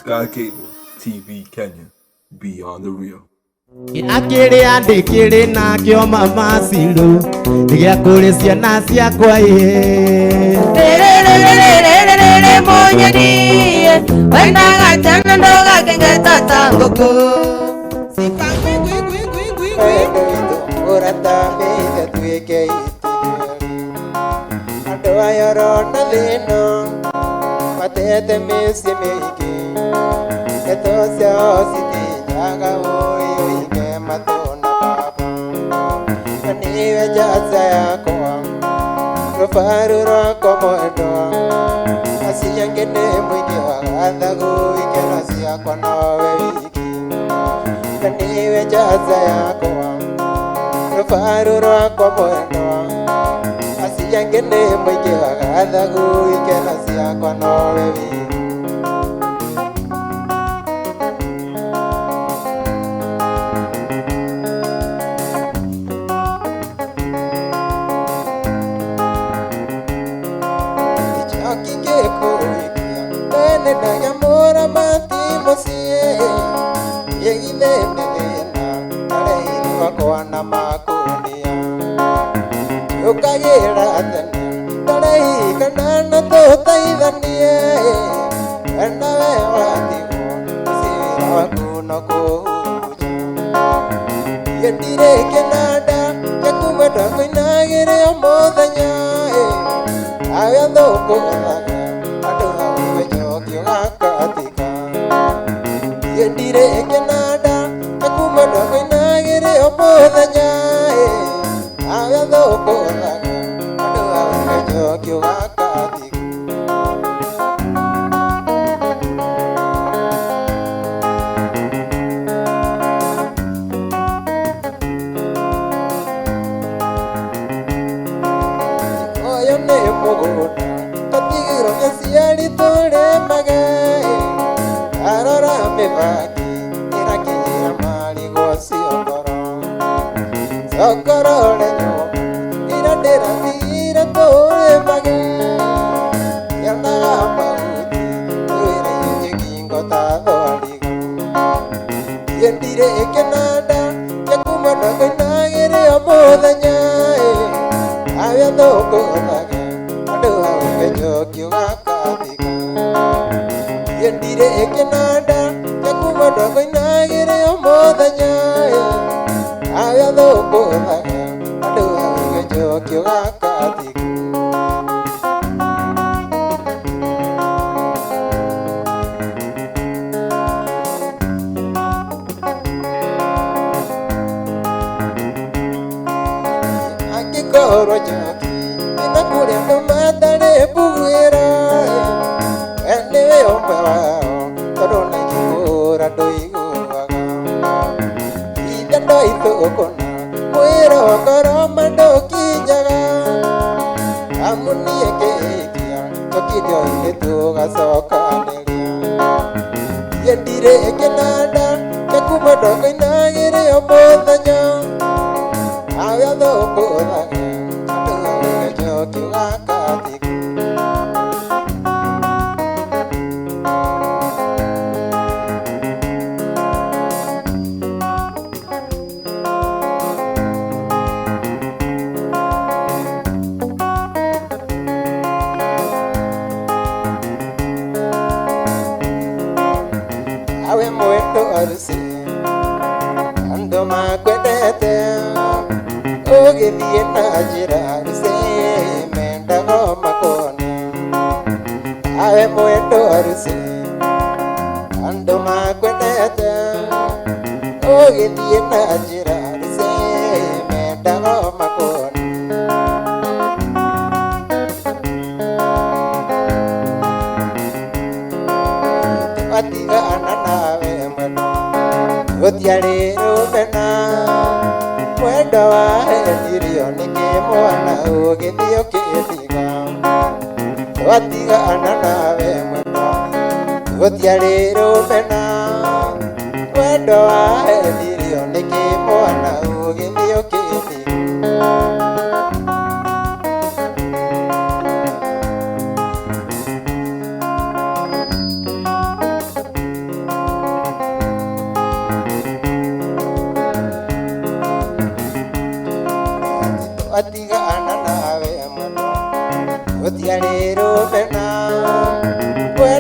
Sky Cable TV Kenya, beyond the real. Akĩrĩa ndĩkĩrĩ nakĩo mama Ciru gĩa kũrĩ ciana ciakwa ĩ. Rĩrĩrĩrĩrĩrĩrĩ mũnyeni wendaga tene ndũgakenge tata ngũkũ. Ũratambĩte tuĩke itigĩri andũ aya ũrona thĩna matete mĩciĩ mĩingĩ ndeto ciao citinyaga ũĩ ũige matũ na baba na nĩwe njaca yakwa rũbaru rwakwa mwendwa acio angĩ nĩ mũingĩ wa gathagu ikeno ciakwa nowe wiki na nĩwe njaca yakwa rũbaru rwakwa mwendwa acio angĩ nĩ mũingĩ wa gathagu ikeno ciakwa nowe wiki. Ichoki gĩkũikia tene ndanyamũra mati mũciĩ ĩgithe nĩ thĩna areirwo kwana makũnia njũkagĩra tene ndarehikana na tũteithanie wena we watigwo mũciĩ wĩra waku no kũhurunja niĩ ndirĩ kĩnanda gĩa kumwenda ngũinagĩre o mũthenya awe thũkũthaga andũ awe njoki ũgakatika niĩ ndirĩ kĩnanda gĩa kumwenda ngũinagĩre o mũthenya awe thũkũthaga andũ awe njoki ũgakatika. Ũyũ nĩ mũgũnda tũtigĩrwo nĩ aciari tũrĩmage arora mĩbangi ĩrakinyĩra marigũ ciongoro congorore nyũmba ĩrĩa ndĩratigire tũrĩmage yonaga mahuti wĩra ngingo ta thwariga niĩ ndirĩ kĩnanda gĩa kuma ndongoinagĩre o mũthenya awe thũkũthaga andũ awe njoki ũgakathika niĩ ndirĩ kĩnanda gĩa kuma ndongoinagĩre o mũthenya awe thũkũthaga andũ awe njoki ũgakathika. Angĩkorwo njoki ĩna kũrĩa andũ matarĩ mbuguĩro we nĩwe ũmwe wao tondũ na ingĩkũra ndũiguaga ithe ndoithũkũna mwĩra ngoroma ndũkinyaga amu niĩ ngĩikia njoki ndioinĩ tũgacokanĩria niĩ ndirĩ kĩnanda gĩa kuma ndongoinagĩre o mũthenya awe thũkũthaga andũ awe njoki ũgakathika. Awe mwendo arusi andũ makwendete ũgĩthiĩ na njĩra arusi mendago makona awe mwendo arusi andũ makwendete ũgĩthiĩ na njĩra arusi mendago makona. Twatigana nawe mwendo gũtiarĩ rũmena mwendo wahenirio nĩkĩ mwana ũgĩthiĩ ũkĩndiga twatigana nawe mwendo gũtiarĩ rũmena mwendo wahenirio nĩkĩ mwana ũgĩthiĩ ũkĩndiga.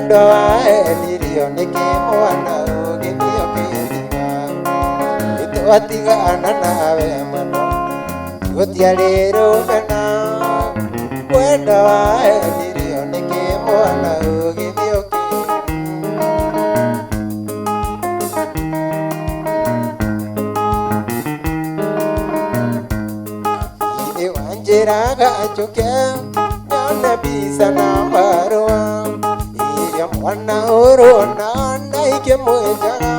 Wendo waenirio nĩkĩ mwana ũgĩthiĩ ũkĩndiga Nĩtwatigana nawe mwendwa gũtiarĩ rũmena Wendo waenirio nĩkĩ mwana ũgĩthiĩ ũkĩndiga Ithe wanjĩraga njũke nyone mbica na marũa iria mwana ũrona na ikĩmwĩnjaga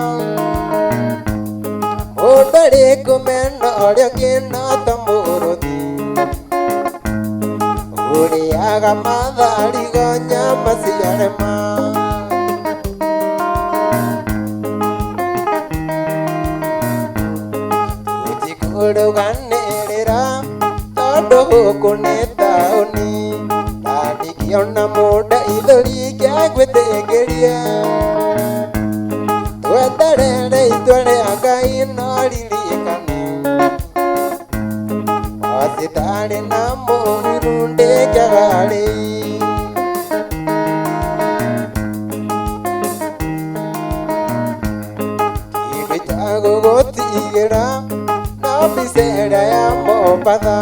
Mũndũ arĩ kũmena ũrĩa ũngĩ no ta mũrũthi ũrĩaga matharigo nyama ciarema Tũtikũrũganĩrĩra tondũ gũkũ nĩ taũni na ndingĩona mũndũ ithũri ngĩgwĩtĩkĩria Tweterere itua rĩa Ngai no ririkane Wacitarĩ na mũhuru ndĩkĩaga rĩ Kĩndũ itagũgũtigĩra no mbica ĩrĩa ya Mombatha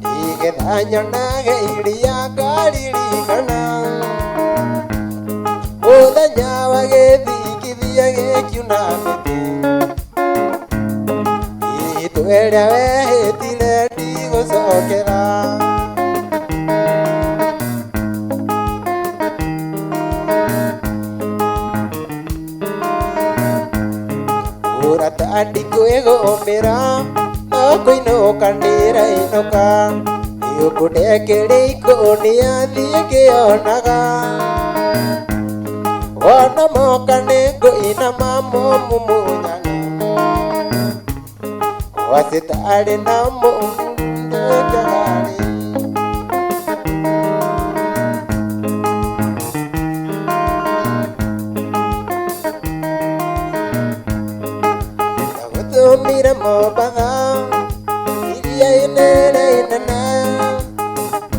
nĩgetha nyonage iria ngaririkana Mũthenya wa gĩthingithia gĩkiuna mĩtĩ Mĩhĩtwa ĩrĩa wehĩtire ndigũcokera Ũrata ndikwĩgũmĩra no kũinũka ndĩrainũka Nĩũkũndekeria ikũnia thiĩ ngĩonaga Wona moka nĩngũinama mũmumunyane Wacitarĩ na mũndũ ndĩkĩaga-rĩ Ndagũtũmire Mombatha iria-inĩ rĩrĩa inene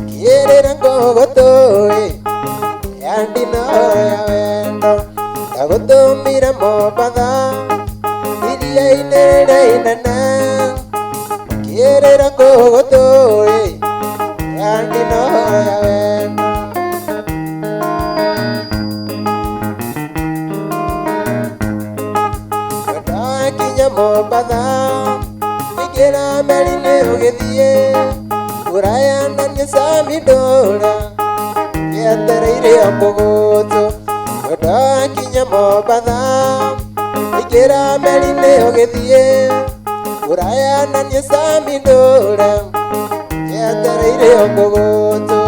Kĩrĩra ngũgũtũĩ ya ndino ya wendo Ndagũtũmire Mombatha iria-inĩ rĩrĩa inene Kĩrĩra ngũgũtũĩ ya ndino ya wendo Ndakinya Mombatha ingĩra meri-inĩ ũgĩthiĩ kũraya na nĩ Sami Ndũra gĩetereire o kũgũtũ Ndakinya Mombatha ingĩra meri-inĩ ũgĩthiĩ kũraya na nĩ Sami Ndũra gĩetereire o kũgũtũ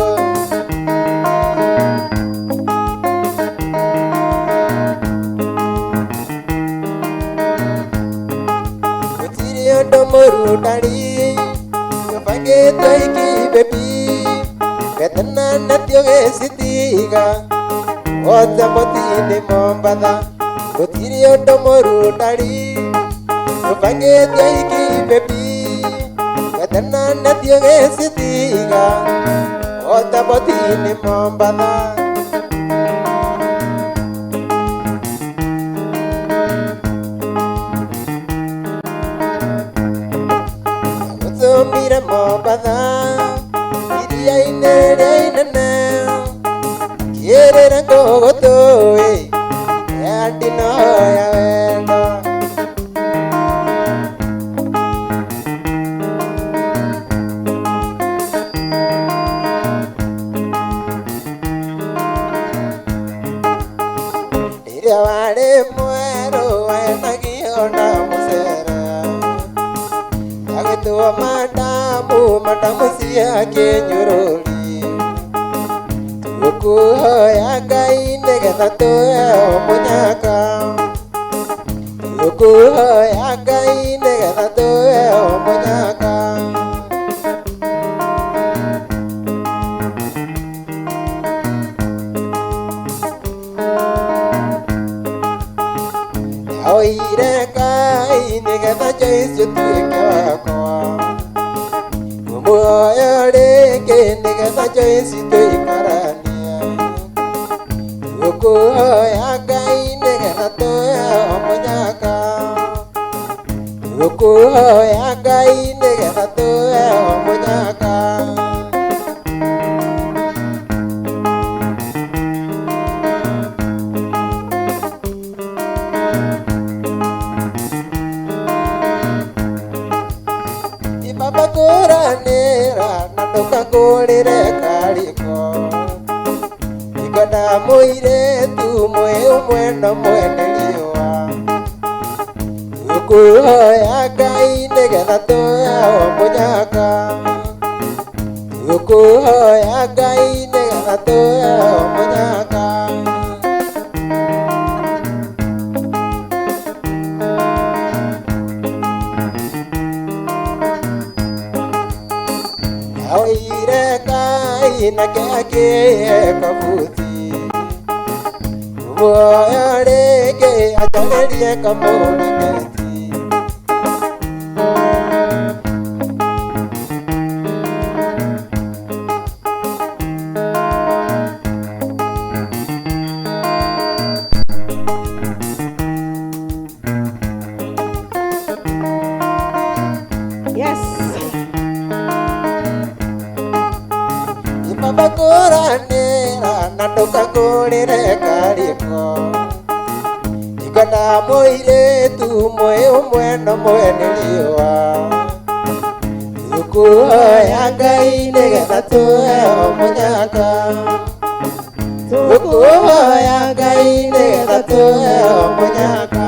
Gũtirĩ ũndũ mũru ndarĩ tũbangĩtwo iki baby Betana natio gĩcitiga wothe mũtĩ-inĩ Mombatha Gũtirĩ ũndũ mũru ndarĩ tũbangĩtwo iki baby Betana natio gĩcitiga wothe mũtĩ-inĩ Mombatha Ndagũtũmire Mombatha iria-inĩ rĩrĩa inene Kĩrĩra ngũgũtũĩ ya ndino ya wendo Rĩrĩa warĩ mwerũ wenagio na mũcere Agĩtwo madamu madamu cia kĩnyũrũri Tũkũhoya Ngai nĩgetha tũheo mũnyaka Tũkũhoya Ngai nĩgetha tũheo mũnyaka Oire Ngai nĩgetha Joyce ũtuĩke wakwa Ngũmuoya rĩngĩ nĩgetha Joyce tũikaranie Tũkũhoya Mũirĩtu mwĩ ũmwe no mwene riũa. Tũkũhoya Ngai nĩgetha tũheo mũnyaka. Tũkũhoya Ngai nĩgetha tũheo mũnyaka. Oire Ngai nake akĩhe kabuti. Muoyo rĩngĩ acarĩrie kamũrangĩti. Yes. Ibabakũranĩra na ndũkangũrĩre karĩko. Ingona mũirĩtu mwĩ ũmwe no mwene riũa. Tũkũhoya Ngai nĩgetha tũheo mũnyaka. Tũkũhoya Ngai nĩgetha tũheo mũnyaka.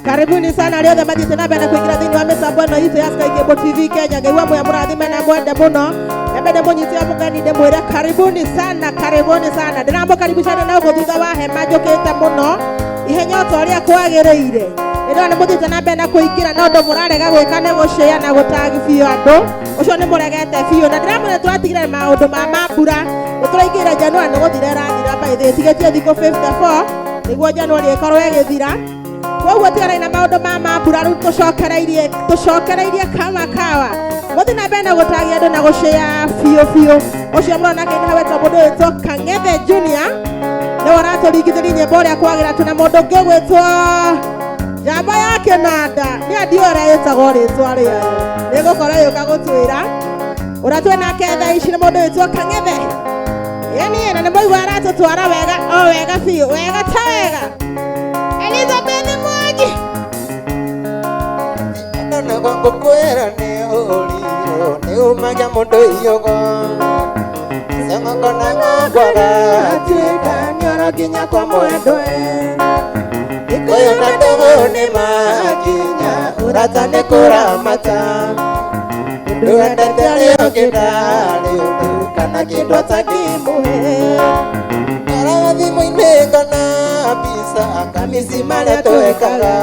Karibuni sana arĩa othe mathiĩte na mbere na kũingĩra thĩinĩ wa mĩtambo ĩno itũ ya Sky Cable TV Kenya. Ngai wa muya mũrathime na mwende mũno. Nyambe ndĩmũnyite mũgeni ndĩmwĩre karibuni sana, karibuni sana. Ndĩramũkaribicana na ũguo thutha wa hema njũkĩte mũno ihenya o ta ũrĩa kwagĩrĩire. Nĩndĩrona nĩ mũthiĩte na mbere na kũingĩra no ũndũ mũrarega gwĩka nĩ gũshare na gũtagi biũ andũ. Ũcio nĩ mũregete biũ na ndĩramwĩra tũratigire maũndũ ma mambura. Nĩ tũraingĩra January nĩ gũthira ĩrathira by the way tigĩtie thikũ 54 nĩguo January ĩkorwo ĩgĩthira. Koguo tiganai na maũndũ ma mambura rĩu tũcokereirie kama kawa. Mũthiĩ na mbere na gũtagia andũ na gũshare biũ biũ. Ũcio mũrona kĩna hau etwo mũndũ wĩtwo Kang'ethe Junior nĩwe ũratũringithĩria nyĩmbo ũrĩa kwagĩra. Tuna mũndũ ũngĩ ũgwĩtwo Njamba ya Kĩnanda nĩ andiũ ũrĩa ĩtagwo rĩtwa rĩayo nĩgũkorwo ĩgĩũka gũtwĩra ũrĩa twĩ nake thaa ici nĩ mũndũ wĩtwo Kang'ethe. Yani na nĩ mũigua aratũtwara wega o wega biũ wega ta wega. Elizabeth Mwangi. Ndona ngũkwĩra nĩ ũrirũ nĩ umagia mũndũ iyogo. Ceng'oko na ng'ongwaga tuĩka nĩoro nginya kwa mwendwe. Gĩkũyũ na ndũgũ nĩ makinya ũrata nĩ kũramata. Mũndũ wendete arĩa ũngĩ ndarĩ ũndũ kana kĩndũ atangĩmũhe. Rora thimũ-inĩ kana mbica kamisi marĩa twekaga.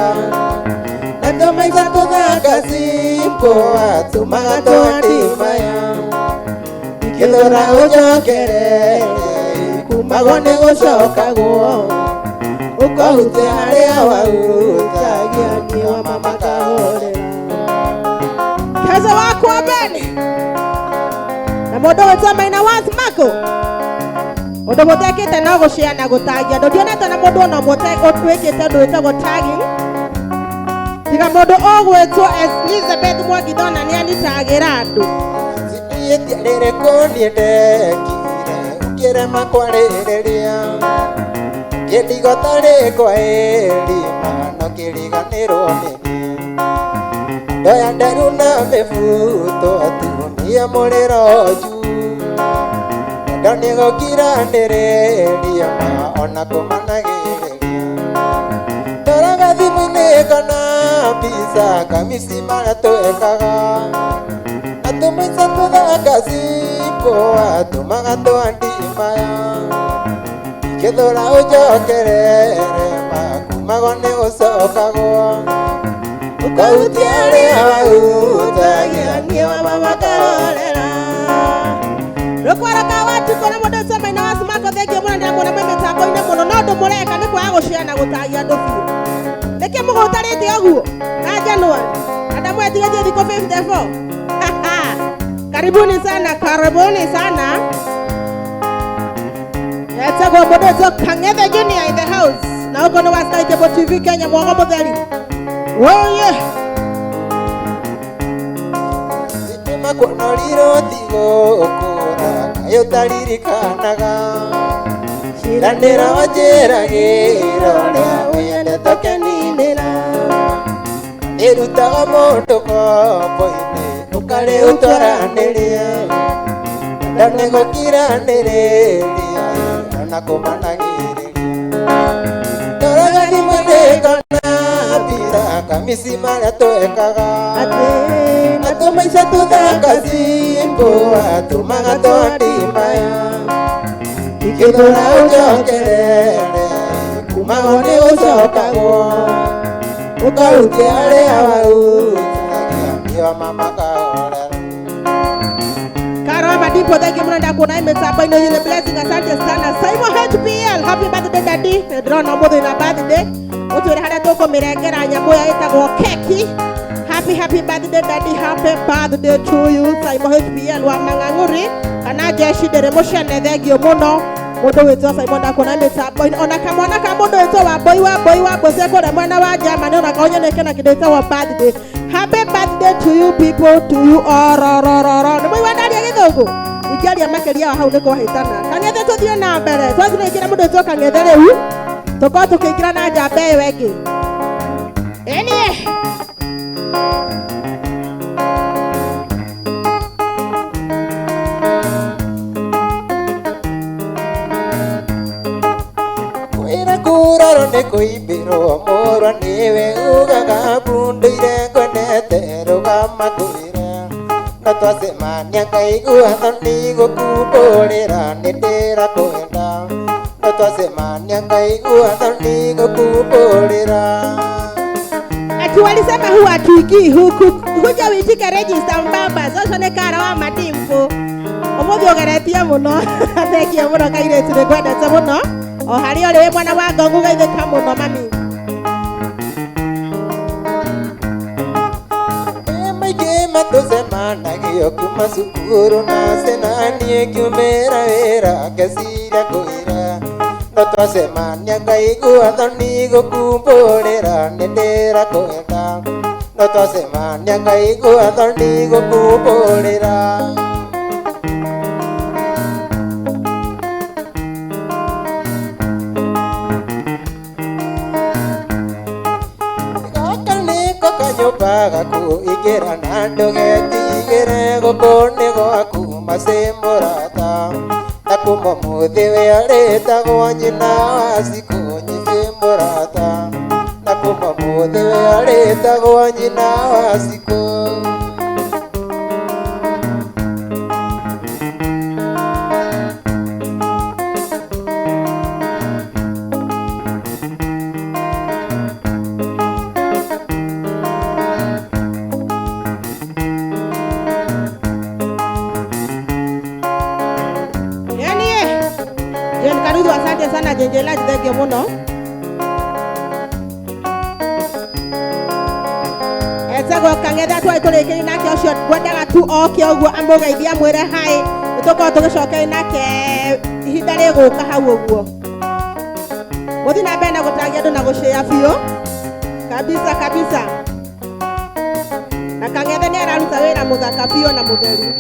Na tũmaica tũthaka simple atũmaga tũandimaya. Ingĩthũra ũnjokerere kumagwo nĩ gũcokagwo. Ũkahute harĩa wahutagia niwa mama kahorera. Keza wakwa Beni na mũndũ wĩtwo Maina Was Mako ũndũ mũtekĩte no gũshare na gũtagia andũ. Ndionete na mũndũ ona ũmwe ũtwĩkĩte ũndũ wĩtagwo tagging tiga mũndũ ũgwĩtwo Elizabeth Mwangi ndona nĩ anitagĩra andũ. Rĩrĩkũ niĩ ndekire ũkĩrema kwarĩrĩria. Kĩndigota rĩkwa ĩrima no kĩriganĩrwo nĩ niĩ. Ndoya nderu na mĩbuto atumia mũrĩro juu. Ndo nĩ gũkiranĩrĩria ma ona kũmanagĩrĩria. Ndoraga thimũ-inĩ kana mbica kamisi marĩa twekaga. Na tũmaica tũthaka simple atũmaga tũandimaya. Ingĩthũra ũnjokerere makumagwo nĩ gũcokagwo. Ũkahutia harĩa wahutagia niwa mama kahorera. Rũkwaro ka watukũ na mũndũ ũcio Maina wa Simako thengio mũno ndĩramuona mwĩ mĩtambo-inĩ mũno no ũndũ mũreka nĩ kwaga gũshare na gũtagia andũ biũ. Nĩkĩ mũgũtarĩte ũguo na January na ndamwetigĩtie thikũ 54. Karibuni sana, karibuni sana. Etagwo mũndũ wĩtwo Kang'ethe Junior in the house na ũguo nĩ wa Sky Cable TV Kenya mwogo mũtheri. Oh yeah. Thitima kuonorirwo tigũkũra kaĩ ũtaririkanaga. Ciranĩra wanjĩragĩra ũrĩa ũnyendete ũkeninĩra. Nĩrutaga mũndũ ngombo-inĩ ũkarĩ ũtwaranĩria. Nda nĩ gũkiranĩrĩria na kũmanagĩrĩria Ndoraga thimũ nĩngona mbira kamisi marĩa twekaga Atĩ na tũmaica tũthaka cimbo atũmaga twandimaya ikĩthũra ũnjokerere kumagwo nĩ ũcokagwo ũkahutia arĩa wahutagia nĩo mamakahorera. Karama Dimpo, thank you mũno ndakuona mĩtambo-inĩ yule blessing, asante sana. Simon HPL, happy birthday daddy. Ndĩrona ũmũthĩ na birthday. Ũtwĩre harĩa tũkũmĩrengera nyamũ ĩyo ĩtagwo keki. Happy happy birthday daddy, happy birthday to you Simon HPL wa Mang'ang'uri kana jeshi ndĩrĩ mũcene, thengio mũno mũndũ wĩtwo Simon ndakuona mĩtambo-inĩ. Ona kamwana ka mũndũ wĩtwo Wambũi Wambũi Wambũi kũrĩa mwena wa Germany ona konyoneke na kĩndũ gĩtagwo birthday. Happy birthday to you people, to you all ro ro ro ro. Nĩ mũigua ndaria gĩthũngũ? Ingĩaria makĩria wa hau nĩ kwahĩtana. Kang'ethe tũthiĩ na mbere. Twathiĩ tũingĩre mũndũ wĩtwo Kang'ethe rĩu. Tũkorwo tũkĩingĩra na njamba ĩyo ĩngĩ. Ĩniĩ. Kwĩra kũrarwo nĩ kũimbĩrwo mũrwa nĩwe ugaga mbunduire ngwendete rũgama kwĩra no twacemania ngaigua thoni gũkumbũrĩra nĩ ndĩrakwenda no twacemania ngaigua thoni gũkumbũrĩra. Ati walisema huwa hatuingii huku. Huja uitike register mbamba. Ũcio nĩ Kara wa Madimpo. Ũmũthĩ ũgeretie mũno. Thengiũ mũno kairĩtu nĩ ngwendete mũno. O harĩa ũrĩ wĩ mwana wa ngongu geithĩka mũno mami. Maingĩ matũcemanagio kuma cukuru na cenanie ngiumĩra wĩra ngeciria kwĩra no twacemania ngaigua thoni gũkumbũrĩra nĩ ndĩrakwenda no twacemania ngaigua thoni gũkumbũrĩra. Gaka nĩko kanyũmba gaku ingĩra na ndũgetigĩre gũkũ nĩ gwaku macĩ mũrata na kuma ũmũthĩ we arĩtagwo nyina wa cikũ nyingĩ mũrata na kuma ũmũthĩ we arĩtagwo nyina wa cikũ. Yaani Jane Karuthu, asante sana Jenjela, thengio mũno. Etagwo Kang'ethe twarĩ tũrĩkĩrie nake ũcio ngwendaga tu oke ũguo amũgeithie amwĩre hi. Nĩ tũkorwo tũgĩcokeria nake ihinda rĩgũka hau ũguo. Mũthiĩ na mbere na gũtagia andũ na gũcĩa biũ kabisa kabisa. Na Kang'ethe nĩ araruta wĩra mũthaka biũ na mũtheru.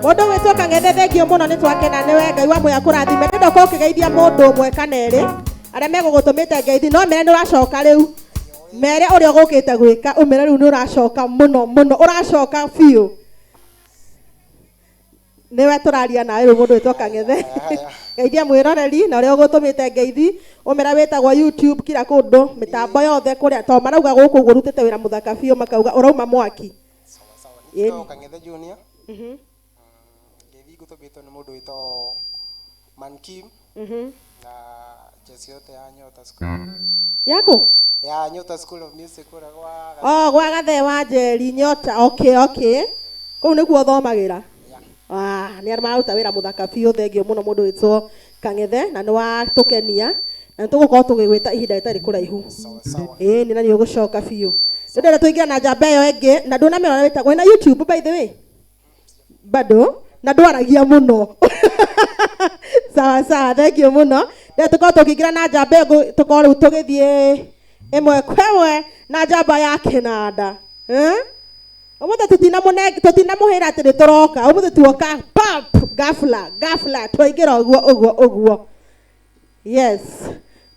Mũndũ gwĩtwo Kang'ethe thengio mũno nĩ twakena nĩwe Ngai wa mwea kũrathime. Ndĩrenda ũkorwo ũkĩgeithia mũndũ ũmwe kana erĩ arĩa megũgũtũmĩte ngeithi no mere nĩ ũracoka rĩu mere ũrĩa ũgũkĩte gwĩka ũmere rĩu nĩ ũracoka mũno mũno ũracoka biũ. Nĩwe tũraria nawe rĩu mũndũ wĩtwo Kang'ethe. Geithia mwĩroreri na ũrĩa ũgũtũmĩte ngeithi ũmere wĩtagwo YouTube kila kũndũ mĩtambo yothe kũrĩa to marauga gũkũ ũguo ũrutĩte wĩra mũthaka biũ makauga ũrauma mwaki. Sawa sawa. Ĩni. Nĩ Kang'ethe Junior. Ngeithi ngũtũmĩtwo nĩ mũndũ wĩtagwo Mankim na jesi yote ya Nyota School. Yaku? Ya Nyota School of Music kũrĩa gwa Oh, gwa Gathe wa Njeri Nyota. Okay, okay. Kũu nĩkuo ũthomagĩra? Ah, nĩ mararuta wĩra mũthaka biũ thengio mũno mũndũ wĩtwo Kang'ethe na nĩ watũkenia na nĩ tũgũkorwo tũgĩgwĩta ihinda rĩtarĩ kũraihu. Sawa sawa. Ĩĩ nĩ na nĩ ũgũcoka biũ. Ndĩrenda tũingĩre na njamba ĩyo ĩngĩ na ndũnamĩrora wĩtagwo na YouTube by the way bado na ndwaragia mũno. Sawa sawa, thank you mũno. Rĩu tũkorwo tũkĩingĩra na njamba ĩyo tũkorwo rĩu tũgĩthiĩ ĩmwe kwa ĩmwe na njamba ya kĩnanda. Eh? Ũmũthĩ tũtinamũhĩra atĩ nĩ tũroka, ũmũthĩ tuoka pap ghafla ghafla twaingĩra ũguo ũguo ũguo. Yes.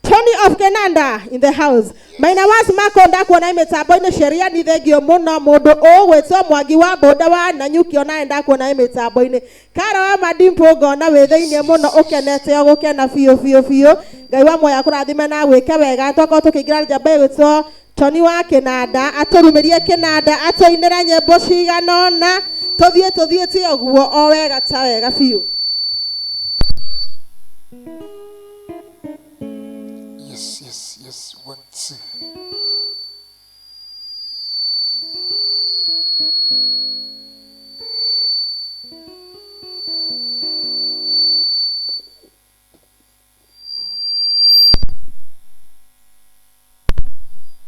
Tony of Kenanda in the house. Maina was Mako ndakuona mĩtambo-inĩ sheria ni thengio mũno mũndũ ũgwĩtwo Mwangi wa Boda wa Nanyuki onaye ndakuona mĩtambo-inĩ. Karo wa Madimpo ngona wĩ thĩinĩ mũno ũkenete o gũkena biũ biũ biũ. Ngai wa muoyo akũrathime na gwĩke wega. Twakorwo tũkĩingĩra njamba ĩgwĩtwo Tony wa Kenanda atũrumĩrie Kenanda atũinĩre nyĩmbo cigana ũna tũthiĩ tũthiĩte ũguo o wega ta wega biũ. Yes, yes, yes, 1, 2.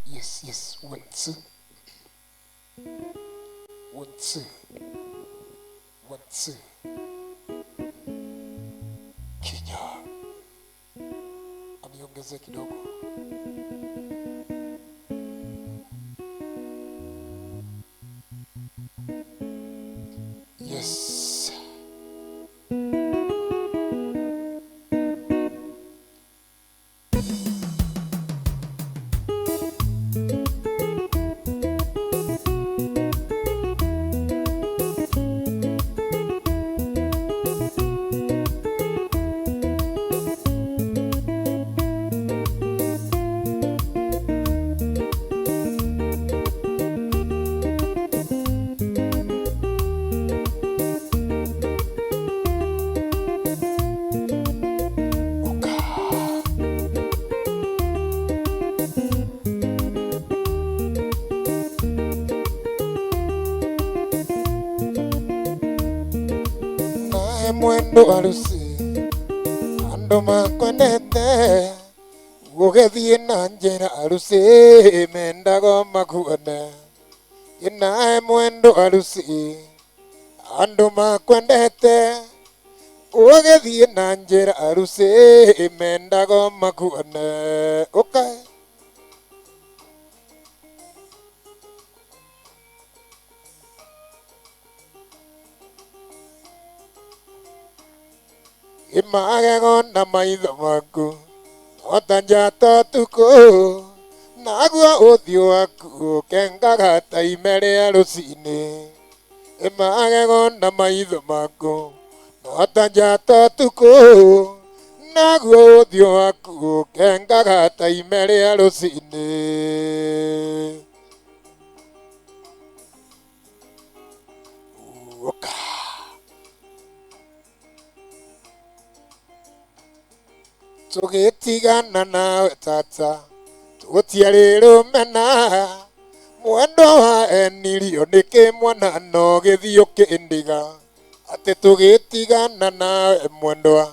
Yes, yes, 1, 2. 1, 2. 1, 2. Kenya. Aniongeze kidogo. Yes. Mwendo arusi andu makwendete gũgĩthiĩ na njĩra arusi mendago makuone ĩnae mwendo arusi andu makwendete gũgĩthiĩ na njĩra arusi mendago makuone ũkae. Imagego na maitho maku ota njata ũtukũ naguo ũthiũ waku ũkengaga ta ime rĩa rũcinĩ. Imagego na maitho maku ota njata ũtukũ naguo ũthiũ waku ũkengaga ta ime rĩa rũcinĩ. Ũka. Tũgĩtigana nawe tata tũgũtiarĩ rũmena mwendo wa enirio nĩkĩ mwana no gĩthiĩ ũkĩndiga atĩ tũgĩtigana nawe mwendwa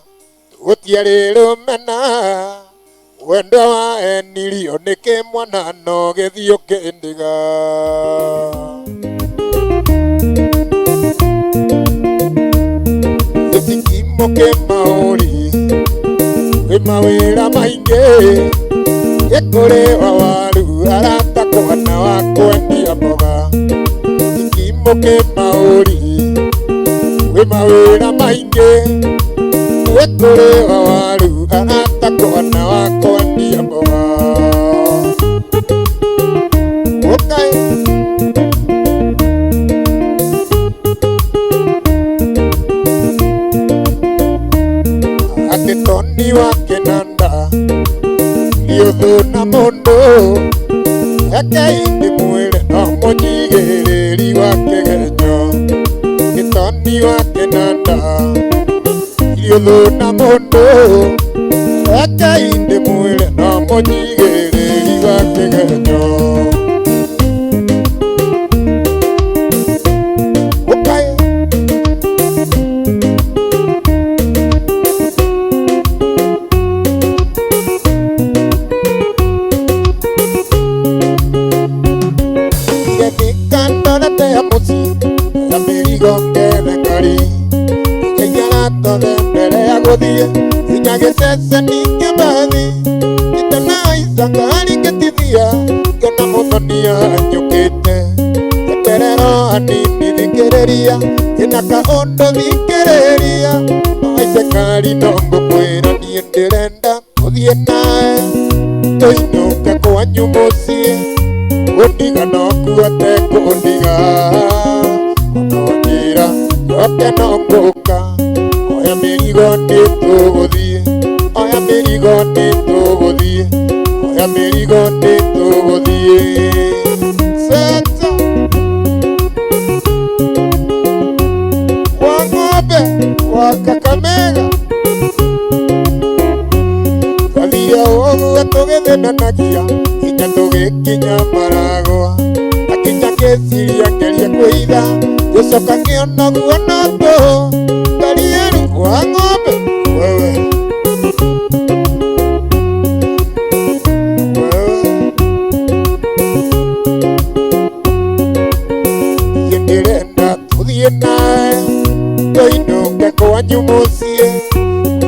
tũgũtiarĩ rũmena mwendo wa enirio nĩkĩ mwana no gĩthiĩ ũkĩndiga. Gĩtikimo kĩ maũri kwĩ mawĩra maingĩ gĩkũrĩwa waru aratakwo na wa kwendia mboga. Gĩtikimo kĩ maũri kwĩ mawĩra maingĩ gĩkũrĩwa waru aratakwo na wa kwendia mboga. Okay. Atĩ Tony wa Kenanda nĩ ũthũ na mũndũ rekei ndĩmwĩre no mũnyigĩrĩri wa kĩgenyo. Gĩtoni wa Kenanda nĩ ũthũ na mũndũ rekei ndĩmwĩre no mũnyigĩrĩri wa kĩgenyo. Okay. mũciĩ oya mĩrigo ngethe ngari ngĩiara tothe mbere ya gũthiĩ nginya gĩceceni kĩa mbathi itanaica ngari ngĩtithia ngĩona mũthonia anyũkĩte eterero hanini thikĩrĩria ĩna kaũndũ thikĩrĩria no haice ngari no ngũkwĩra niĩ ndĩrenda gũthiĩ nawe tũinũke kwanyu mũciĩ gũndiga no kuote kũndiga ona wanjĩra njoke no ngũka oya mĩrigo nĩ tũgũthiĩ oya mĩrigo nĩ tũgũthiĩ oya mĩrigo nĩ tũgũthiĩ Seta wa ng'ombe wa Kakamega twathire ũguo tũgĩthĩnanagia nginya tũgĩkinya Maragwa akinya ngĩciria ngerie kwĩitha ngĩcoka ngĩona guo no tũhũ Karieri wa ng'ombe wewe wewe niĩ ndĩrenda tũthiĩ nawe tũinũke kwanyu mũciĩ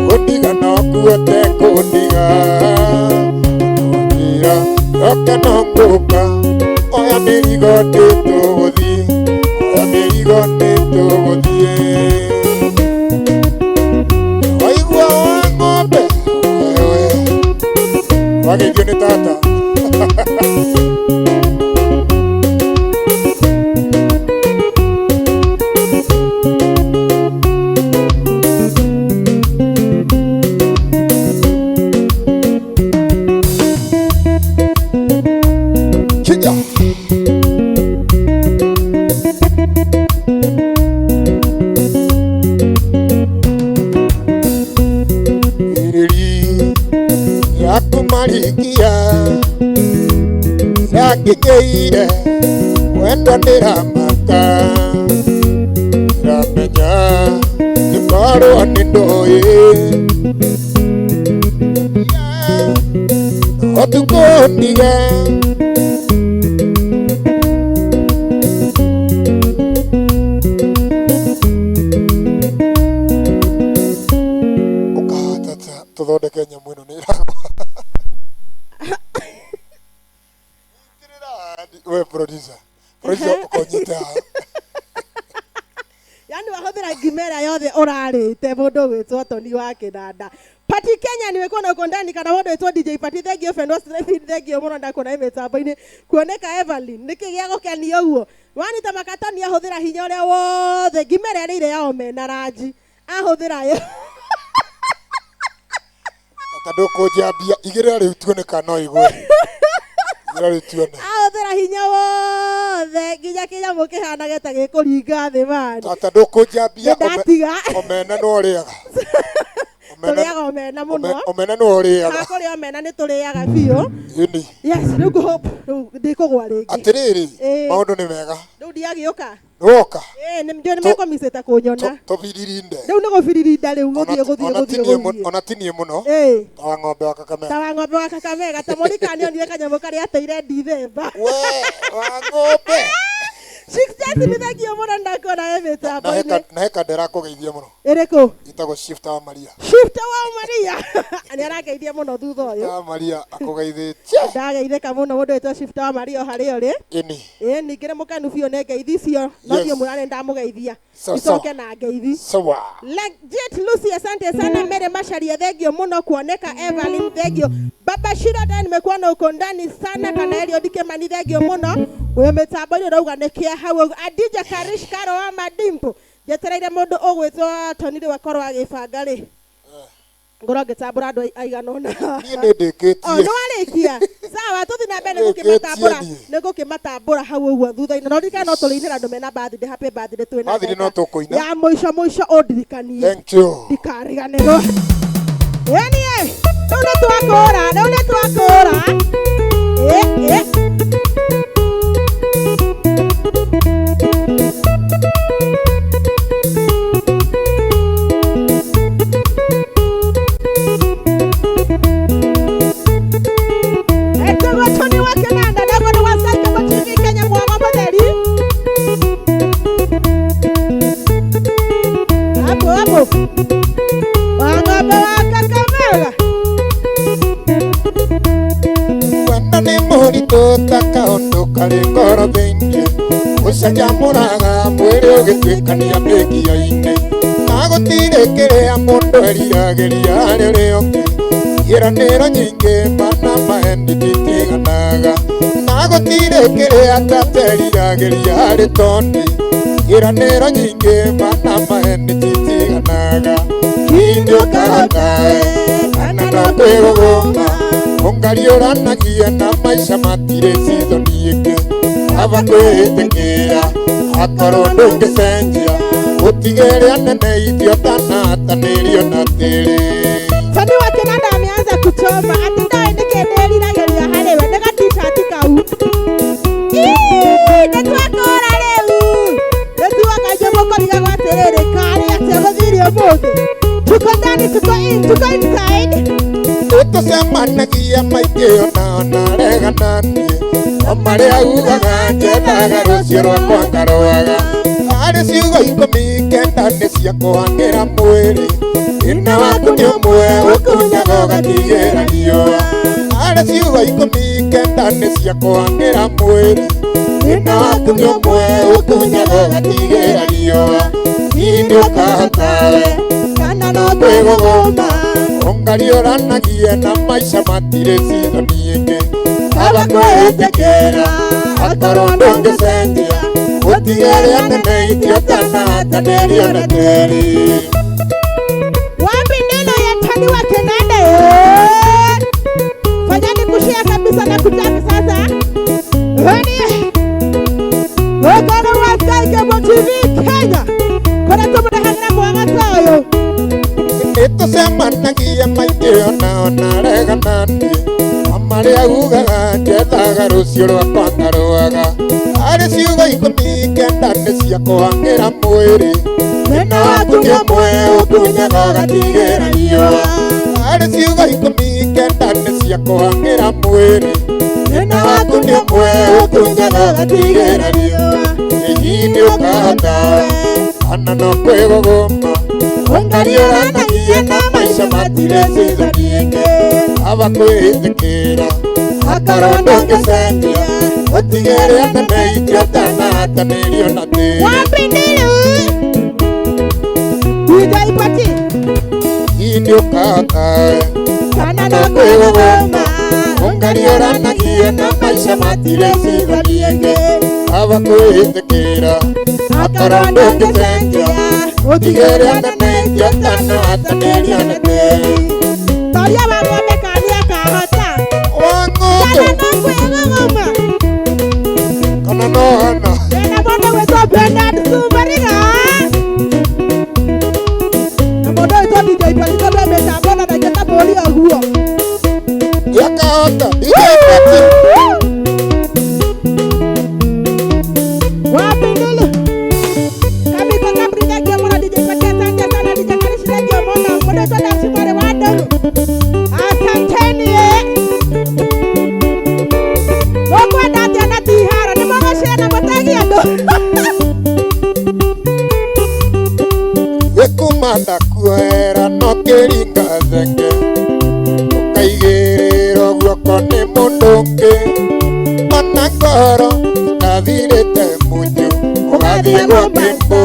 kũndiga no kuote kũndiga wanjĩra njoke no ngũka oya mĩrigo nĩ tũgũthiĩ oya mĩrigo nĩ tũgũthiĩ waigua wa ng'ombe wewe wageithio nĩ tata Kenya. Iriri yakumarikia sakinyeire wendo ndĩramaka ndĩramenya nĩkorwo nĩ ndũĩ ũtukũ ndige Tuthondeke nyamũ ĩno nĩ ĩragwa. We producer, producer ũkonyete haha. Yani wahũthĩra ngima ĩrĩa yothe ũrarĩte mũndũ ũgwĩtwo Tony wa Kĩnanda. Pati Kenya niwekuona uko ndani kana mũndũ wĩtwo DJ Pati thengio Fenwa Stephen thengio mũno ndakuona mĩtambo-inĩ kuoneka Evelyn nĩkĩ gĩa gũkenia ũguo wanita makatoni ahũthĩra hinya ũrĩa wothe ngima ĩrĩa arĩire ya omena ranji ahũthĩra yo Tata ndũkũnjambia igĩrĩra rĩu tuone kana no ĩgwe. Igĩrĩra rĩu tuone. Ahũthĩra hinya wothe nginya kĩnyamũ kĩhanage ta gĩkũringa thĩ mani. Tata ndũkũnjambia ndatiga. Omena no ũrĩaga. Tũrĩaga omena mũno. Omena no ũrĩaga. Hakũrĩa omena nĩ tũrĩaga biũ. Ĩni. Yes, rĩu ngũhope rĩu ndikũgwa rĩngĩ. Atĩrĩrĩ, maũndũ nĩ mega. Rĩu ndiagĩũka. Nĩwoka? Ĩĩ, nĩ ndiũĩ nĩmekũmicĩte kũnyona. Tũbiririnde. Rĩu nĩ gũbiririnda rĩu gũthiĩ gũthiĩ gũthiĩ gũthiĩ. Ona ti niĩ mũno. Ĩĩ. Ta wa ng'ombe wa Kakamega. Ta wa ng'ombe wa Kakamega. Ta Monica nĩonire kanyamũ karĩa ateire Dithemba. We, wa ng'ombe. Six Jesse nĩ thengio mũno ndakuona wĩ mĩtambo-inĩ. Na he kandera akũgeithia mũno. Ĩrĩkũ? Ĩtagwo Shifter wa Maria. Shifter wa Maria. Nĩ arangeithia mũno thutha ũyũ. Wa Maria akũgeithĩtie. Ndageithĩka mũno mũndũ wĩtwo Shifter wa Maria o harĩa ũrĩ. Ĩni. Ĩĩ ningĩ nĩ mũkenu biũ nĩ ngeithi icio. No thiĩ mwĩra nĩ ndamũgeithia. Icoke na ngeithi. Sawa. Legit Lucy asante sana. Mary Macharia thengio mũno kuoneka. Evelyn thengio. Baba Shiro ndani nimekuona uko ndani sana. Kana Eliud Kimani thengio mũno. Wĩ mĩtambo-inĩ ũrauga nĩ kĩa hau. Adija Karish Karo wa Madimpo. Njetereire mũndũ ũgwĩtwo Tony rĩu akorwo agĩbanga rĩ. Ngorwo ngĩtambũra andũ aigana ũna. Niĩ nĩ ndĩkĩtie. O nĩ warĩkia. Sawa tũthiĩ na mbere nĩ gũkĩmatambũra hau ũguo thutha-inĩ. No ririkana no tũrĩinĩra andũ mena birthday, happy birthday twĩna. Birthday no tũkũina. Ya mũico mũico ũndirikanie. Thank you. Ndikariganĩrwo. Ĩni ĩ, rĩu nĩ twakũra, rĩu nĩ twakũra. Ĩ ĩ. Etagwo Tony wa Kĩnanda, ndagwo nĩ wa Sky Cable TV Kenya mwago mũtheri. ta kaũndũ karĩ ngoro thĩinĩ ũcanjamũraga mwĩrĩ ũgĩtuĩkania mĩkiainĩ na gũtirĩ kĩrĩa mũndũ eriragĩria harĩ ũrĩa ũngĩ iranĩro nyingĩ mana mahendi nditiganaga na gũtirĩ kĩrĩa tateriragĩria harĩ toni iranĩro nyingĩ mana mahendi nditiganaga hindi ũkahotae kana no kwĩgũgũma ũngariũranagia na maica matirĩ season ĩngĩ aba kwĩĩtĩkĩra akorwo ndũngĩcenjia ũtigere anene itio tanatanĩrio na tĩrĩ. Tony wa Kinanda ameanza kuchoma ati ndawe nĩkĩndĩriragĩria harĩ we nĩ gatishati kau. Ii, nĩtwakũra rĩu nĩtuoka mũkũrigagwo atĩrĩrĩ karĩ atĩa gũthire ũmũthĩ tuko ndani tuko in tuko inside. Nĩtũcemanagia maingĩ ona onaregana niĩ o marĩa ugaga njethaga rũciũ rwakwa ngarũaga harĩ ciugo 19 nĩ cia kũhang'ĩra mwĩrĩ thĩna waku nĩ ũmwe ũkunyaga ũgatigĩra riũa harĩ ciugo 19 nĩ cia kũhang'ĩra mwĩrĩ thĩna waku nĩ ũmwe ũkunyaga ũgatigĩra riũa hindi ũkahotawe kana no kwĩgũgũma ũngariũranagia na maica matirĩ season ĩngĩ aba kwĩĩtĩkĩra akorwo ndũngĩcenjia ũtigere anene itio tanatanĩrio na tĩri. Wapi neno ya Tony wa Kinanda? Fanyeni kushare kabisa na kutaka sasa. Wani Wakana wa Sky Cable TV Kenya. Kuna tumudahana kwa ngatayo. Nĩtũcemanagia maingĩ ona onaregana niĩ o marĩa ugaga njethaga rũciũ rwakwa ngarũaga harĩ ciugo 19 nĩ cia kũhang'ĩra mwĩrĩ thĩna waku nĩ ũmwe ũkunyaga ũgatigĩra riũa harĩ ciugo 19 nĩ cia kũhang'ĩra mwĩrĩ thĩna waku nĩ ũmwe ũkunyaga ũgatigĩra riũa hihi ũkahotawe kana no kwĩgũgũma ũngariũranagia na maica matirĩ season ĩngĩ aba kwĩĩtĩkĩra akorwo ndũngĩcenjia ũtigere anene itio tanatanĩrio na tĩri. Wapi neno? DJ Pati. Hindi ũkahotawe Kana no kwĩgũgũma ũngariũranagia na maica matirĩ season ĩngĩ aba kwĩĩtĩkĩra akorwo ndũngĩcenjia ũtigere anene itio tanatanĩrio na tĩri. Toria wa ng'ombe kana nĩakahota. Wa ng'ombe Kana no kwĩgũgũma. kana no hana Tena mũndũ gwĩtwo Bernard Sumariga. Na mũndũ wĩtwo DJ Pati tondũ e mĩtambo na ndangĩtamũria ũguo. Yakahota DJ Pati. Wapi nulu? Kabiko kabri thank you mũno DJ Pati, asante sana DJ Karishi, thank you mũno. Mũndũ wĩtwo Darcy Mwari wa Ndũng'ũ. Asanteni eh. Mũkwenda atĩa na ti haro nĩ mũgũcare na mũtegie andũ. Gĩkuma ndakuoera no kĩringa thenge ũkaigĩrĩrwo guoko nĩ mũndũ ũngĩ ona ngoro ĩtathirĩte munyu ũgathiĩ gwa kĩmbu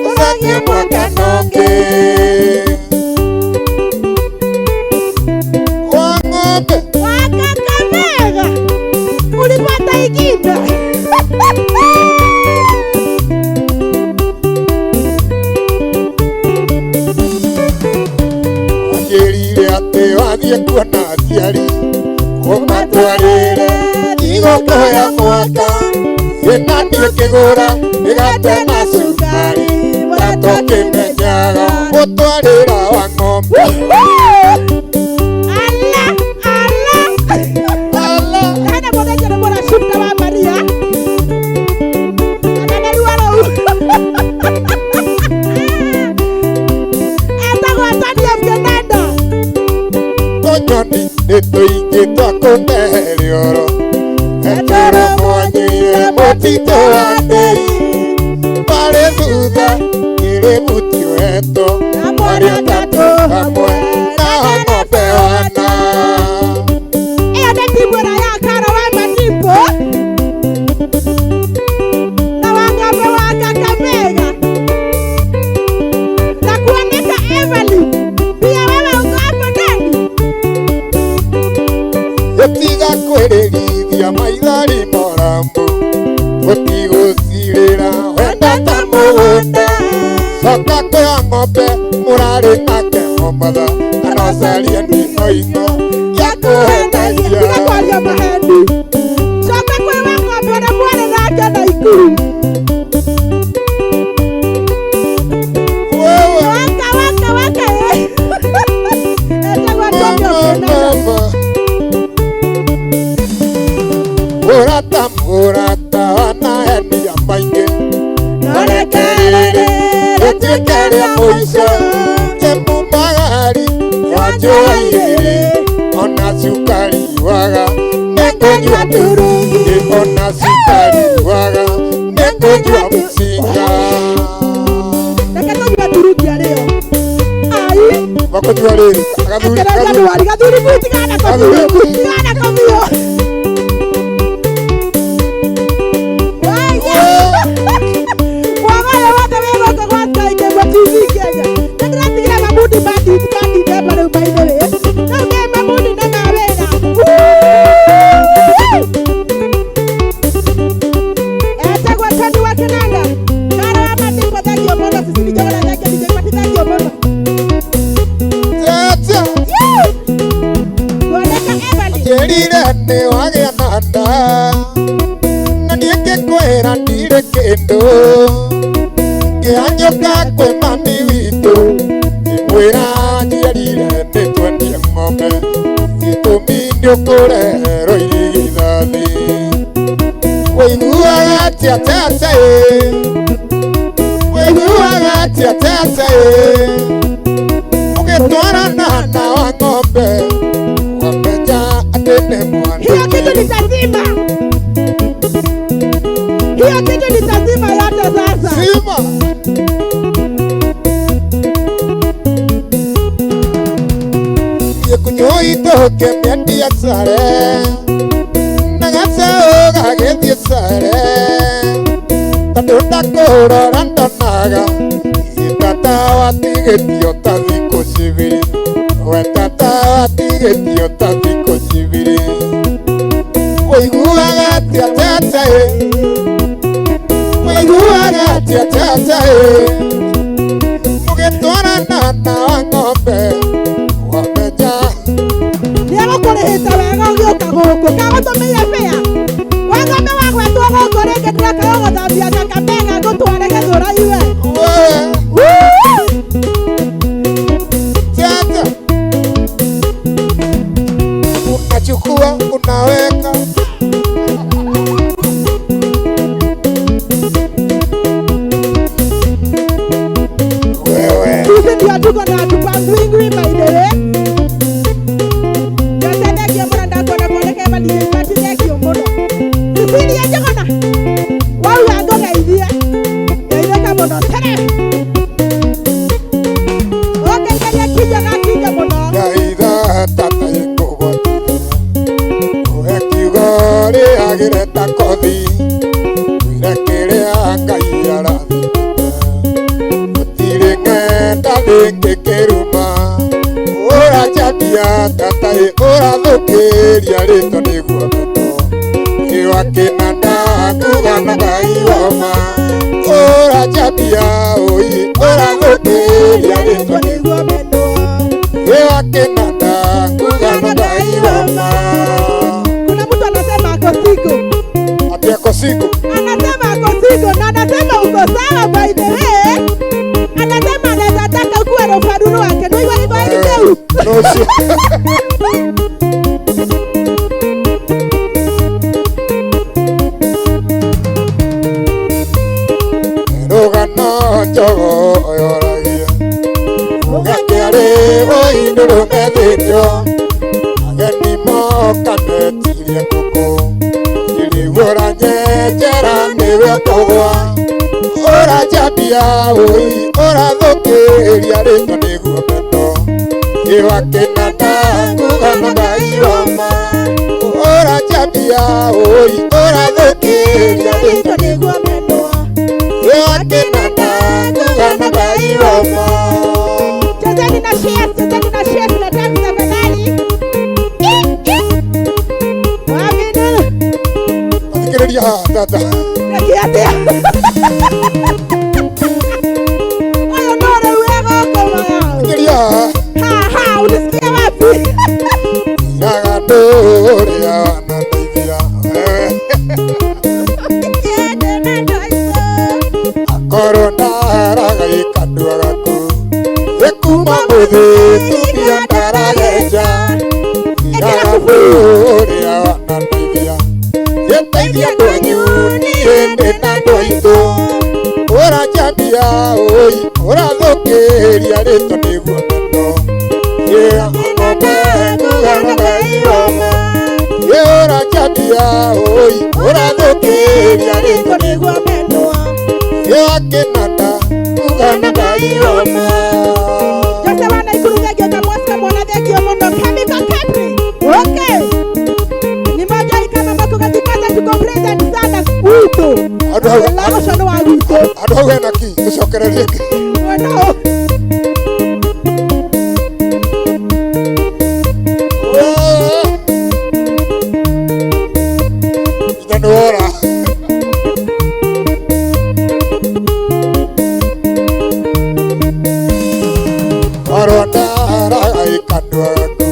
ũcarie mwaka ũngĩ. Wa ng'ombe Wa Kakamega ulipata ingine. Wanjĩrire atĩ wathiĩ kuona aciari ũmatwarĩre igũkũ ya mwaka ĩna niĩ ngĩgũra mĩgate na cukari na tũkĩmenyaga gũtwarĩra wa ng'ombe. Ala ala Ala Hena mũndũ ũcio nĩ mũracukta wa Maria. Kana nĩ ruo rũu. Etagwo Tony of Kinanda. Tũnyoni nĩ tũingĩ twa kũnehe rĩoro etũrũ mwanyuire mũtitũ wa ndĩri marĩ thutha kĩrĩ mũtioetwo marĩ atatũ hamwe na ng'ombe wana. Ĩyo nĩ timu ĩrĩa ya Karo wa Matipo. Ng'ombe mũrarĩ nake Mombatha kana ũcarie ndinoingo ya kũhenagia. Tiga kwaria maheni. Coka kwĩ wa ng'ombe ũrĩa mwarĩ nake Naikuru. Wewe. Waka waka waka eh. Etagwo Antonio Kĩnanda. Mama. Mũrata mũrata wanahenia maingĩ Norekerere rĩtuĩke rĩa mũico kĩmumagari wanjũa igĩrĩ ona cukari waga nĩngũnyua turungi ona cukari waga nĩngũnyua mũcinga. Reke tũnyue turungi arĩo. Ai. Makũnyua rĩrĩ agathuri. Ekereria ndwari gathuri bu tigana ko biũ tigana ko biũ. Mwaga ũyũ wothe wĩ gũkũ gwa Sky Cable TV Kenya. Nĩ ndĩratigĩra mabundi mandindemba rĩu by the way. Rĩu ndĩ mabundi nĩ ma wĩra. Etagwo Tony wa Kĩnanda. Kara wa Mandingo, thengio mũno. Cecily Njogora, thengio. DJ Mati, thengio mũno. Tete. Kuoneka Everly. Njĩrire nĩ wagĩa na nda na niĩ ngĩkwĩra ndirĩ kĩndũ ngĩhanyũka kwĩ mami witũ ngĩmwĩra njiarire nĩ twendie ng'ombe gĩtũmi nĩ ũkũreherwo irigithathi. Wĩiguaga atĩa tata ĩ? Wĩiguaga atĩa tata ĩ ũgĩtwarana na wa ng'ombe wamenya atĩ nĩ mwana? Hiyo kitu nitazima. Hiyo kitu nitazima yote sasa. Sima. Gĩkunyũ itoke mĩendia sare na gacaũ gagĩthiĩ sare tondũ ndakũrora ndonaga tata watigĩtio ta thikũ cibiri we tata watigĩtio ta thikũ cibiri. Ũiguaga atĩa tata ĩ? Ũiguaga atĩa tata ĩ mũgĩtwarana na wa ng'ombe wamenya? Nĩegũkũrĩhĩte wega ũgĩũka gũkũ. Kagũtũmĩire bĩa. Wa ng'ombe wagwetwo gũkũ rĩngĩ ndĩroka gũgũthambia Kakamega ngũtware Gĩthũrai we. Wewe. Tata unachukua unaweka. Wewe. Sisi ndio tuko na tupangwingwi by the way. Jose, thengio mũno ndakuona kuoneka Eva DJ Mati, thengio mũno. Cecilia Njogona. Wauga ngũgeithie. Geithĩka mũno tere. Ũngeithĩrie kinjo ga kinjo mũno. Ndaitha tata ĩkũgwatithia ũhe kiugo rĩagĩre ta kothi wĩre kĩrĩa Ngai arathimĩte gũtirĩ ng'enda ndĩngĩkĩruma ũranjambia tata ĩ ũrathũkĩria rĩtwa nĩguo mendo ĩwa kĩnanda kuga na Ngai woma ũranjambia ũi ũrathũkĩria rĩtwa nĩguo Nĩguo mendwo. ĩwa kĩnanda kuga na Ngai woma. Kuna mtu anasema ako single. Ati ako single? Anasema ako single na anasema uko sawa by the way. Anasema anaweza taka ukuwe rofaruru wake. Ndio hivyo hivyo hivyo. Nusu. Rũgano njogo yoragia ũgakĩarĩ ũindũrũme thĩnjo ageni moka metirie ngũkũ irigũ ũranyenjera nĩwe ũkũgwa ũranjambia ũi ũrathũkĩria rĩtwa nĩguo mendo ĩwa kĩnanda kuga na Ngai wama ũranjambia ũi ũrathũkĩria rĩtwa Nĩguo mendwo. ĩwa kĩnanda kuga na Ngai wama. Chezeni na shares, chezeni na shares na tags tafadhali. Wapi nuru? Athikĩrĩria haha tata. Nĩkĩ atĩa? Ũyũ no rĩu wĩ gũkũ. Korwo ndaraga ikanua gaku Ĩkuma mũthĩ tumia ndarageja Iraga ũrĩa wanandeithia Gĩteithia andũ anyu niĩ ndĩ na andũ aitũ Ũranjambia ũi ũrathũkĩria rĩtwa nĩguo mendo Ĩra ng'ombe kuga ng'ombe iroma Ĩ ũranjambia ũi ũrathũkĩria rĩtwa nĩguo mendwa Ĩ wakĩnanda kuga nanda iroma Jose wa Naikuru thengio kamwaska mwana thengio mũno Chemical Capri. Okay. Ni moja kama mako katika tuko present sana gwitũ. Andũ hau- Ũcio nĩ wa gwitũ. Andũ hau hena ki tũcokererie ki Mwena Nginya nĩ wora Korwo ndaraga ikanua gaku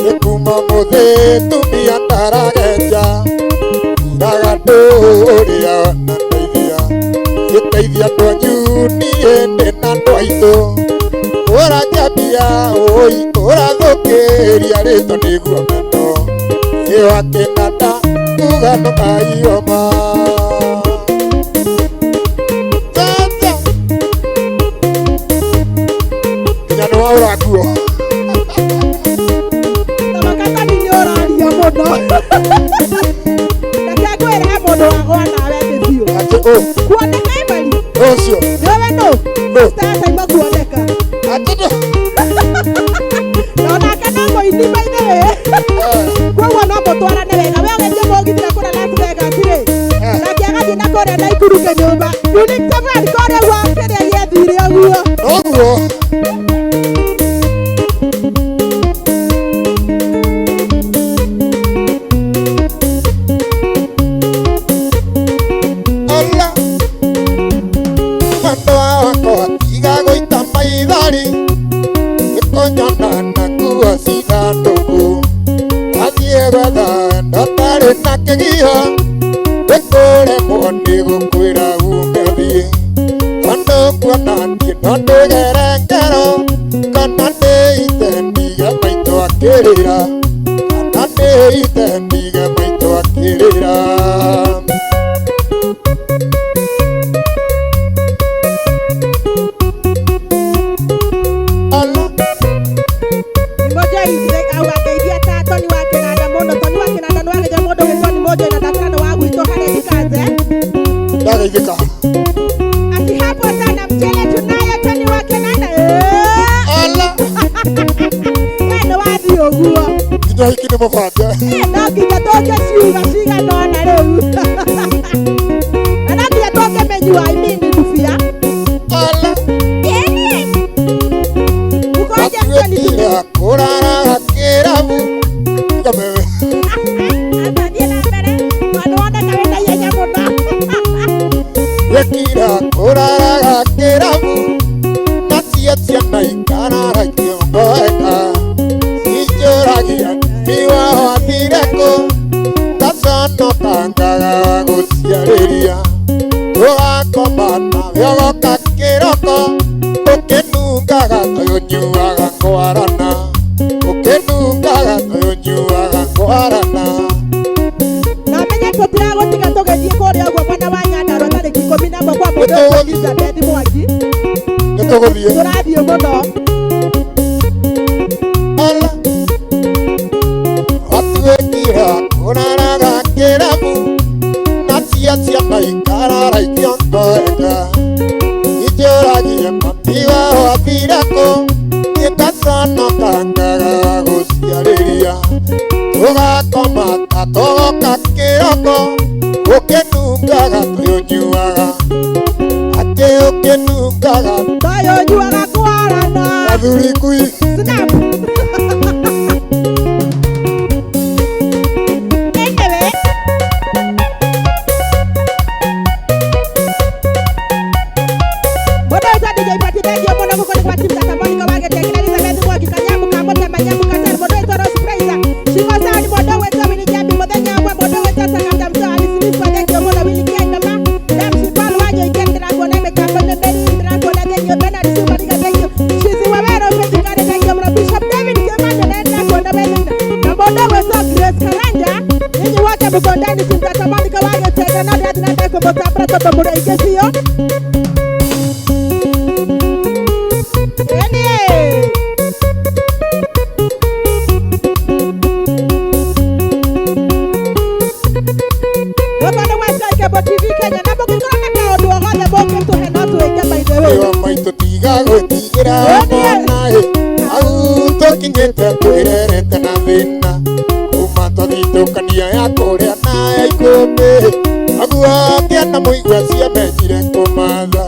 Nĩ kuma mũthĩ tumia ndaragenja Iraga ndũrĩa wanandeithia Gĩteithia andũ anyu niĩ ndĩ na andũ aitũ Ũranjambia ũi ũrathũkĩria rĩtwa nĩguo mendo Ĩ wakĩnanda kuga ndũkaioma Tata Nginya nĩ waũra nguo Thamaka nĩ ũraria mũno. Reke ngwĩre he mũndũ wagwa nawe thĩ biũ. Atĩ ũ Kuoneka Emily. ũcio Nĩwe nũ? Nũ? Sasa ima kuoneka. Atĩ nũ Na onake no mũini by the way. Koguo no mũtwarane wega. We ũgĩthiĩ mũgithi na kũrĩa Las Vegas rĩ. Nake agathiĩ na kũrĩa Naikuru kĩnyũmba. Unique Japan kũrĩa guo kĩrĩa gĩathire ũguo. Noguo Ala Mwendwa wakwa tiga gũita maithori Nĩkũnyona na nguo cithandũku Athiĩ gwetha wendo ũtarĩ na kĩgio Nĩkũremwo nĩ gũkwĩra ume ũthiĩ Tondũ kuona niĩ no ndĩgere ngero Kana ndĩite ndige maitũ akĩrĩra Kana ndĩite ndige maitũ akĩrĩra Ala Nimoja ageithia ta Tony wa Kĩnanda mũno. Tony wa Kĩnanda nĩ wageithia mũndũ gwĩtwo Nimoja na ndakĩra nĩ wa gwitũ harĩa Gĩkanze. Ndageithĩka Ati hapo sana mchele tunayo Tony wa Kĩnanda. Ala We nĩ wathiĩ ũguo. nginya hiki nĩ mũbange No nginya tũke ciuga cigana ũna rĩu. Na no nginya tũke menyua I mean ndubia. Ala Ukoje Tony Atuĩkire kũraraga kĩrabu Ngamewe Athiĩ na mbere tondũ woneka wĩna ihenya mũno. Wekira kũraraga kĩrabu Nacio ciana ikarara ikĩongoeka Cinjũragia mami wao athire kũ Ngaconoka ngaga wa gũciarĩria Tũgakoma nawe ũgoka kĩroko Ũkĩnungaga toyũnyuaga kwarana Ũkĩnungaga toyũnyuaga kwarana Na menye tũtiragũtiga tũgĩthiĩ kũrĩa ũguo mwena wa Nyandarua tarĩki 11 kwa mũndũ Nĩtũgũthiĩ. Elizabeth Mwangi. Nĩtũgũthiĩ Tũrathiĩ mũno. Ala Atuĩkire kũraraga kĩrabu Nacio ciana ikarara ikĩongoeka Injũragia mami wao athire kũ Niĩ ngaconoka ngaga wa gũciarĩria Tũgakoma ta tũgoka kĩroko Ũkĩnungaga tũyũnyuaga Atĩ ũkĩnungaga Toyũnyuaga kwarana. Athuri kui Snap. Anyway. Mũndũ ũyũ DJ Pati thengio mũno gũkũ nĩ gwa team Tata Monica wa Gĩtengera Elizabeth Mwangi Kanyamu ka Mũtema Nyamu Katar mũndũ ũyũ Rose Fraser Shiko Sound mũndũ ũgwĩtwo Winnie Njambi mũthenya ũmwe mũndũ ũgwĩtwo Sakata Mtoa Alice Smith thengio mũno Willy Kiendama Damsi Paul Wanyo Ikengi ndĩrakuona Tiga gwĩtigĩra mwana ĩ hau tũkinyĩte twĩrerete na thĩna kuma twathitũkania ya kũrĩa na ya ikũmbĩ aguo kĩana mũigua ciamenyire kũmatha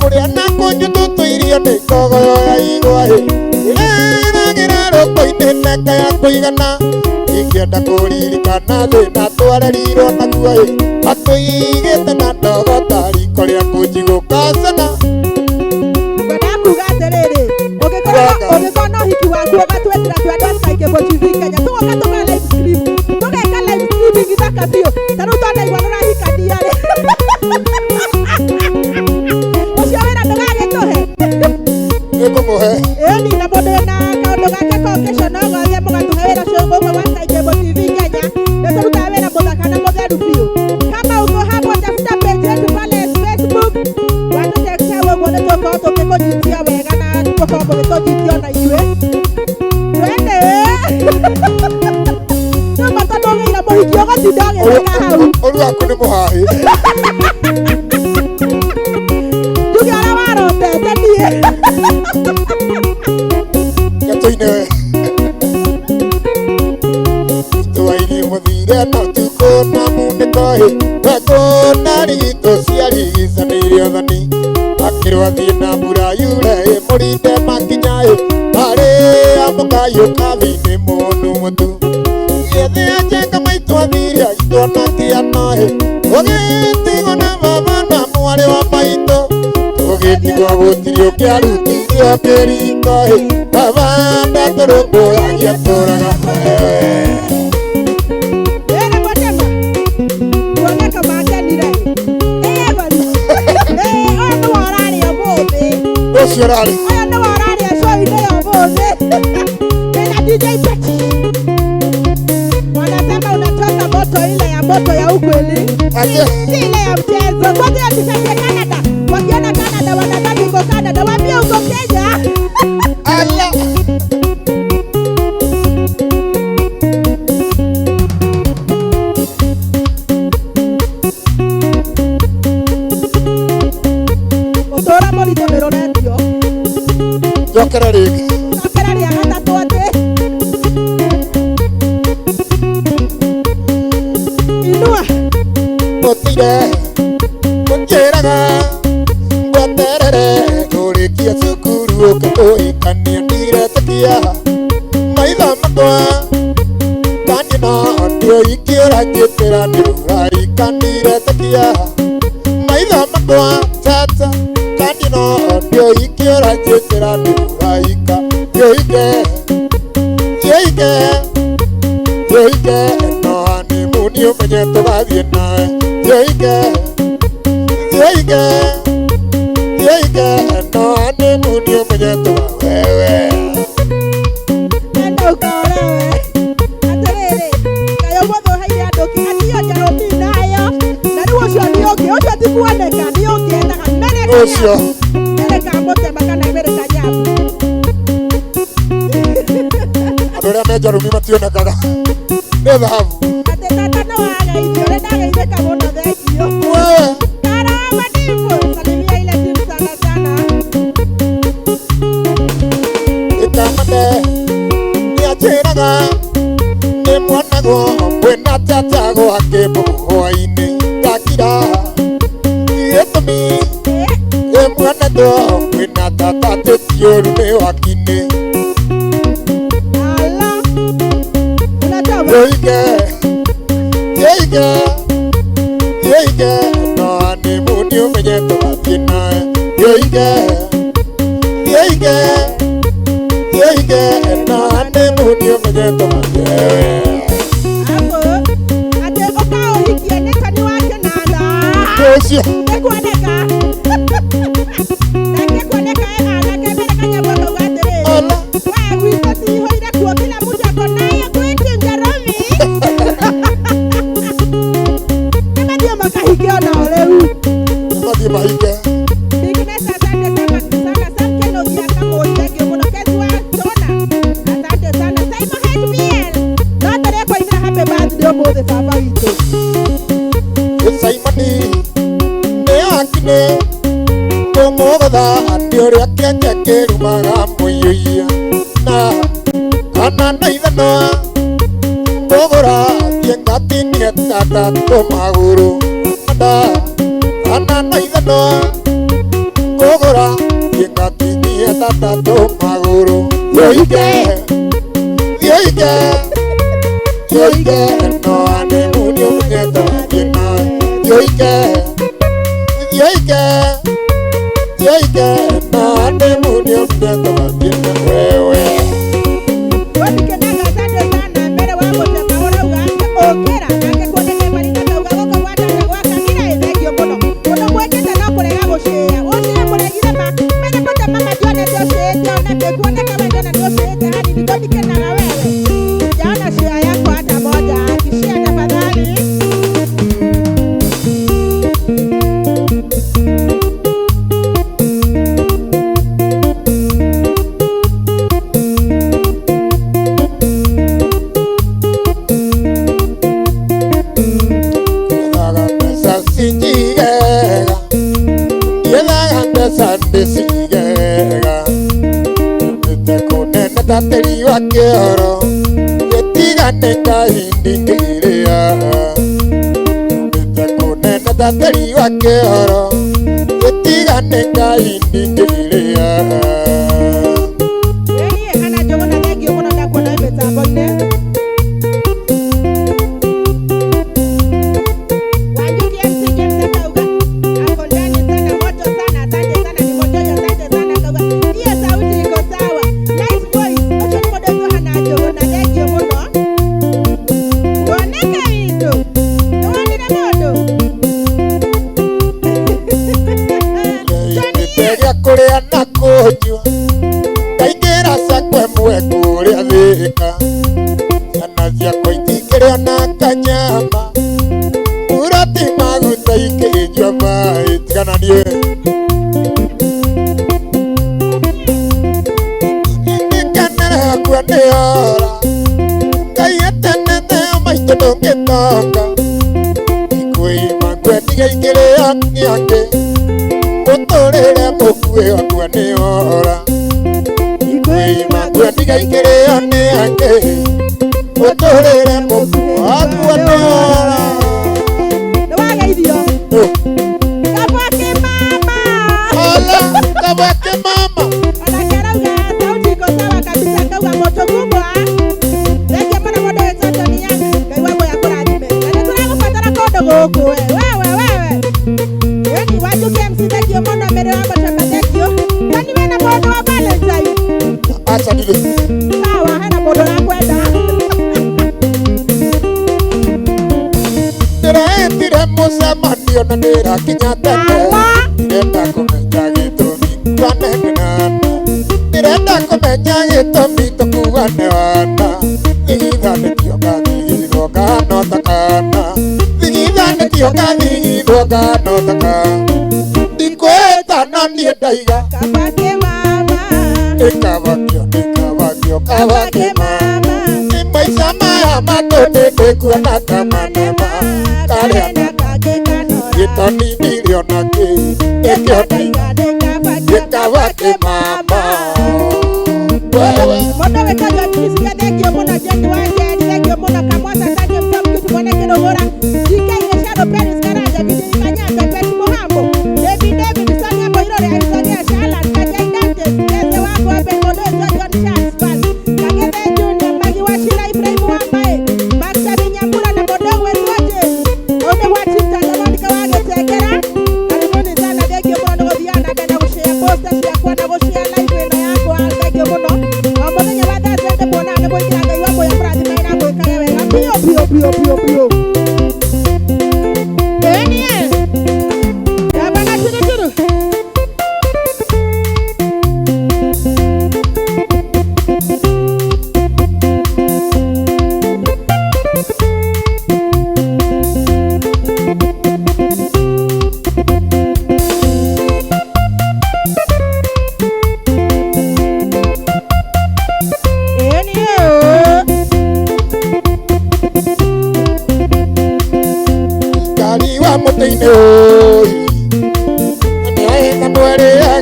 kũrĩa na kũnyua tũtũirio nĩ kogoyo ya igwa ĩ ĩragĩra rũkũ-inĩ neka ya kũigana ingĩenda kũririkana thĩna twarerirwo naguo ĩ atũigĩte na ndogo ta riko rĩa kũnjigũkacana. Ngwendaga kuga atĩrĩrĩ, ũngĩkorwo na ũhiki waku ũgatwĩtĩra twĩ andũ a Sky Cable TV Kenya, tũgoka tũka live stream, tũgeka live streaming thaka biũ. Ta rĩu twanaigua nĩũrahikania rĩ, ũcio wĩra ndũgagĩtũhe. Nĩngũmũhe. Ĩni na mũndũ wĩna kaũndũ gake ka occasion no gothe mũgatũhe wĩra ũcio gũkũ gwa Sky Cable TV Kenya. Nĩ tũrutaga wĩra mũthaka na mũtheru biũ. Kama uko hapo, tafuta page yetu pale Facebook, watũtext hau ũguo nĩ tũgũkorwo tũgĩkũnyitia wega na tũkorwo mũgĩtũnyitia ona ithuĩ. Twende nĩma tondũ ũgĩire mũhiki ũgũtinda ũgĩtheka hau. Ũru waku nĩ mũhahi. Njuge ũrĩa warotete niĩ. Gatũine we twairi mũthire na ũtukũ na munĩko ĩ wekũ na rigitũ ciarigicanĩire ũthoni akĩrwo athiĩ na mbura yure ĩ mũrinde makinya ĩ arĩ amũkayũ kathi-inĩ mũnu mũtu gĩthĩ anjenga maitũ athire aitũ na kĩano ĩ ũgĩtigwo na baba na mwarĩ wa maitũ tũgĩtigwo gũtirĩ ũkĩarutithio kĩriko ĩ baba ndatũrũmbũyagia tũraga wewe. Wĩra mũtema tuone kama akenire. Ĩĩ ũyũ nĩwe ũrarĩa ũmũthĩ. Ũcio ũrarĩ. Ũyũ nĩwe ũrarĩa show-inĩ ya ũmũthĩ. Tena DJ Petty wanasema unatoka moto, ile ya moto ya ukweli, Ate. Si ile ya mchezo. Kwanza hiyo t-shirt ya Canada, wakiona Canada wanadhani uko Canada, waambie uko Kenya. Ala. Mũtũra mũritũ nĩ rũretio. Njokera rĩngĩ. Cokera rĩa gatatũ atĩ inua. Mũtire mũnjĩraga ngweterere tũrĩkie cukuru ũke tũhikanie ndiretĩkia maitho makwa kani no ndio ikĩũra njĩtĩra nĩ ũraika ndiretĩkia maitho makwa tata kani no ndio ikĩũra njĩtĩra nĩ ũraika yoike yoike yoike no honeymoon ũmenye tũgathiĩ nawe yoike yoike yoike no honeymoon ũmenye tũgawewe. Enda ũkaorewe atĩrĩrĩ, kaĩ ũmũthĩ ũheire andũ kĩ atiyo njarũmi nayo na rĩu ũcio nĩ ũngĩ ũcio ti kuoneka nĩ ũngĩ endaga mere. Ũcio. Mere kamũtema kana mere kanyabu. Andũ arĩa me njarũmi mationekaga nĩ thahabu. Atĩ tata no wageithio ũrĩa ndageithĩka mũno, thengiũ. Wewe. Karama ndivyo salimia ile timu sana sana. Ĩkamane nĩanjĩraga nĩ mwanagwo mwĩna tata gwake hwainĩ ndakira gĩtũmi ĩ mwanatwo mwĩna tata tĩtiũru nĩ wakinĩ. Ala unachoma. Yoike yoike yoike no honeymoon ũmenye tũgathiĩ nawe yoike yoike yoike no honeymoon ũmenye tũgathiĩ. Hapo atĩ ũkaũhikie nĩ tani wa kĩnanda. Ũcio. Nĩkuoneka nake kuoneka e anake mbere kanyamũ akauga atĩrĩrĩ, Ala. we gwitũ tihũire kuo, kila mtu ako nayo kwetu Njaromi. Nĩmathiĩ makahike onao rĩu. Mathiĩ mahike. Bignes, asante sana sana. Sam Kenogi Akamoi, thank you mũno. Kezi wa Tona, asante sana. Simon HBL, no tũrekũinĩra happy birthday ũmũthĩ baba witũ. Simoni nĩ akine. Ũmũthĩ. Mũgũtha nĩ ũrĩa kĩenje kĩrumaga mũiyũiya na kana na ithanwa Mũgũra thiĩ ngatinie tatatũ magũrũ na kana na ithanwa Mũgũra thiĩ ngatinie tatatũ magũrũ Yoike yoike yoike no ane munio mnyeta wathiĩ yoike yoike yoike no ane munio mnyeta wathiĩ wewe. Wandikenaga asante sana mbere wa gũtema ũrauga atĩa ũkĩra nake kuoneke maringa kauga gũkũ gwatata gwaka kira ĩthengio mũno mũndũ mwekĩte no kũrega gũcĩĩa ũcĩe mũregire ma mbere pote mama ndionete ũcĩĩte onake kuoneka we ndona nĩũcĩĩte hanini ndũndikenaga wewe sijaona share yako hata moja akishare tafadhali. Ndiethaga mbeca cinjigega ndiethaga mbeca ndĩcigega nyumĩte kũnene ta tĩri wa kĩoro gĩtigane kahindi ngĩrĩa nyumĩte kũnene ta tĩri wa kĩoro gĩtigane kahindi ngĩrĩa. Ĩĩ hana njũgũna thengio mũno ndakuona wĩ mĩtambo-inĩ. Wanjuki MC James akauga ako ndani sana moto sana asante sana ni moto hiyo asante sana akauga hiyo sauti iko sawa nice voice ũcio nĩ mũndũ ũcio hana njũgũna thengio mũno kuoneka witũ nĩwonire mũndũ. Gĩtĩ gĩa kũrĩa na kũnyua ngaingĩra cakwe mwe kũrĩa Thĩka ciana ciakwa itingĩrĩa na kanyama burati maguta ikĩnyua maĩ tigana niĩ ndikenere hakua nĩora Ngai etenete maitũ ndũngĩtonga ikwĩima ngwendige ikĩrĩa nĩ angĩ mũtũrĩre mũkuĩ wakua nĩora ikwĩima ngwendige ikĩrĩa nĩ angĩ mũtũrĩre mũkuĩ wakua nĩora. Nĩwageithio Kabwake mama. Ala kabwake mama. Onake arauga sauti iko sawa kabisa akauga moto kubwa. Thengia mũno mũndũ wĩtwo Tony Young Ngai wa muoyo akũrathime. Na nĩtũragũbatara kũndũ gũkũ we wewe wewe. Ĩni Wanjuki MC thengio mũno mbere wa mũtema thengio. Kwani wĩna mũndũ wa Valentine? Acha ndirĩ. Sawa hena mũndũ ũrakwenda. Ndĩretire mũcemanio na ndĩrakinya tene Ala. ndĩrenda kũmenya gĩtũmi twanengenana ndĩrenda kũmenya gĩtũmi tũkuane wana thigithanĩtio ngathigithwo ngahana ta kana thigithanĩtio ngathigithwo ngahana ta kana ndikwĩtana niĩ ndaiga Kabwake mama. ĩkabakio ĩkabakio Kabwake kabake mama. nĩ maica maya matũ ndĩkuona ta manema karĩa Karĩa kangĩ kanora. gĩtani ndiriona kĩ ĩkĩo ndaiga gĩkabake mama wewe. Mũndũ wĩtagwo John Chris thengio mũno Jane wa Njeri thengio mũno Kamwasa Sanje Msamkitu mwene Kĩrũgũra DK Gĩcaro Peris Karanja Bidiri Kanyata Peti Mũhambo David David Sonia Mũirũrĩ Aizonia Shalan Kajai Dante Jesse wakwa Ben mũndũ wĩtwo John Charles Pal Kang'ethe Junior Magi wa Shila Ibrahim Wambae Baxter Nyambura na mũndũ ũgwĩtwo James hau nĩ gwa Chief Tandamandika wa Gĩtengera karibuni sana thengio mũno nĩ gũthiaga na mbere na gũshare poster ciakwa na gũshare live ĩno yakwa thengio mũno o mũthenya wa Thursday ndĩmuonaga nĩ mũingĩra Ngai wa muoyo mũrathime.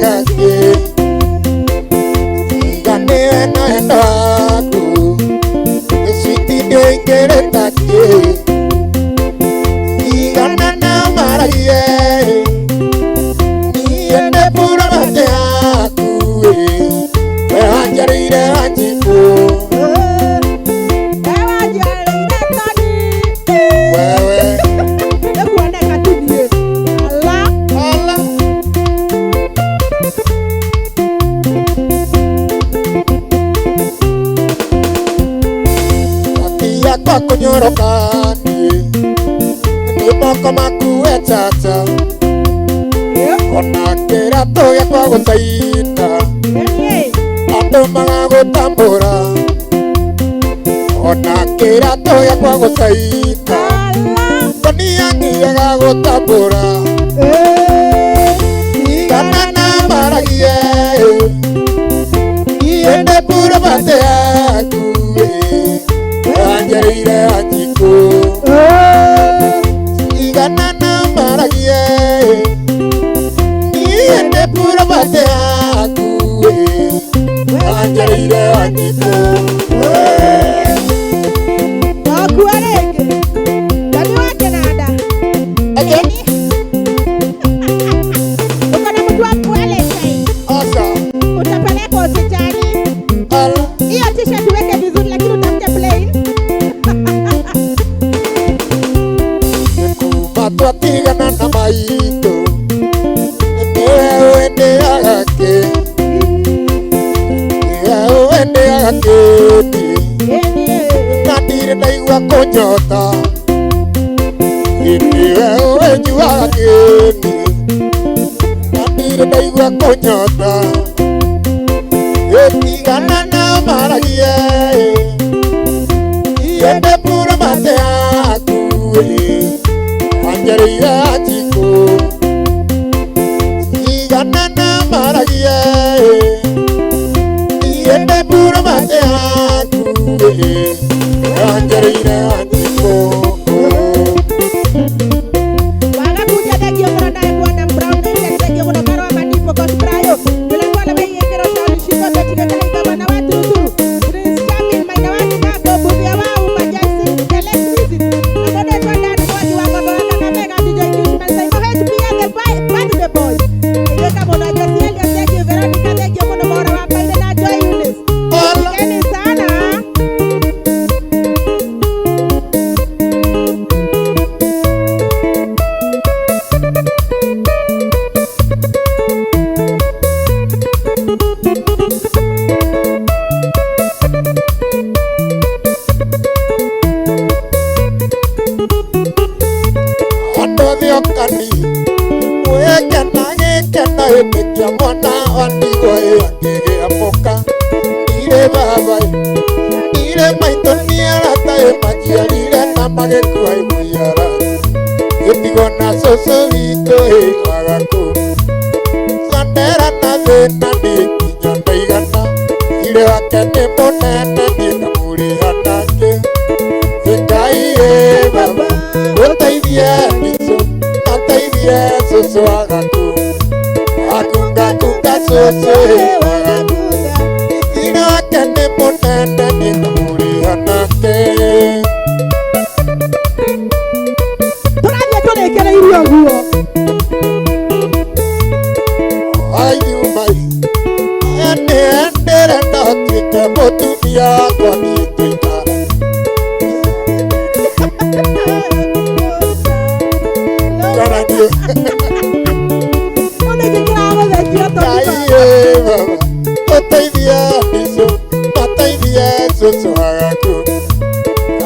gakĩ Tiganĩwe na wendo waku Gĩciti ndũingĩrĩta kĩ Tigana na maragie Niĩ ndĩ purobate yaku We wanjarĩire Wanjikũ Wewe Nĩkuoneka tu niĩ. Ala. Ala Atia kwa kũnyoroka niĩ Nĩ moko maku we tata Ona kĩratũ gĩakwa gũcaina Andũ magagũtambũra Ona kĩratũ gĩakwa gũcaina Ngonia ngiaga gũtambũra Tigana na maragie Niĩ ndĩ purobate yaku Wanjarĩire Wanjikũ Tigana na maragie Niĩ ndĩ purobate yaku Wanjarĩire Wanjikũ Wakua rĩngĩ. Ndani wa kĩnanda. Again? Uko na mtu wa Valentine. Asa Utapelekwa hospitali. Ala Hiyo t-shirt uweke vizuri lakini utafute plain. Kuma twatigana na maitũ Nĩwe wendeaga kĩ Nĩwe wendeaga kĩ Na ndirĩ ndaigua kũnyota Nĩwe wenjuaga kĩ Na ndirĩ ndaigua kũnyota Tigana na maragie Iende puro mate yaku Wanjarĩire Wanjikũ Tigana na maragie Iende puro mate yaku Wanjarĩire Wanjikũ Waga kuja thengio mũno nawe bwana Brown Area, thengio mũno Karwa Manipo Coach Brayo. Ndĩrakuona na wĩigĩkĩro Shauri Shiko Beti Gĩtahi Gavana wa Turuturu. Prince Jamil Maina wa Chicago Buthia wa Uma Jaisi Felix Visit. Na mũndũ wĩtwo Dan Mwangi wa Ng'ombe wa Kakamega DJ Kishman Saimo HPN the birthday boy. Ĩgĩka mũno Josie Elias thengio Veronica thengio mũno Maura wa Mbaire na Joy Eunice. Ala Keni sana. Andũ othe okani Mwĩkena gĩkeno hĩndĩ kĩa mwana wa ndigwa ĩ akĩgĩa mũka Ndirĩ baba ĩ Ndirĩ maitũ nĩ arata ĩ majiarire na magĩkua iguiara Gĩtigwo na cũcũ witũ ĩ agaku Sandera na thĩna niĩ nginya ndaigana Thirĩ wake nĩ mũnene niĩ ngamũrĩha nake Ngai ĩ baba Ũteithie Jesũ Mateithie cũcũ agaku Akungakunga cũcũ ĩ wagaku Thirĩ wake nĩ mũnene niĩ ngamũrĩha nake Tũrathiĩ tũrĩkĩrĩirie ũguo. Aithiumai Nĩendere ndatuĩke mũtumia wakwa niĩ tũikara Kana niĩ Ũndũ ingĩ kĩramũthekia Ngai tondũ ĩ baba Ũteithie Jesũ Mateithie cũcũ agaku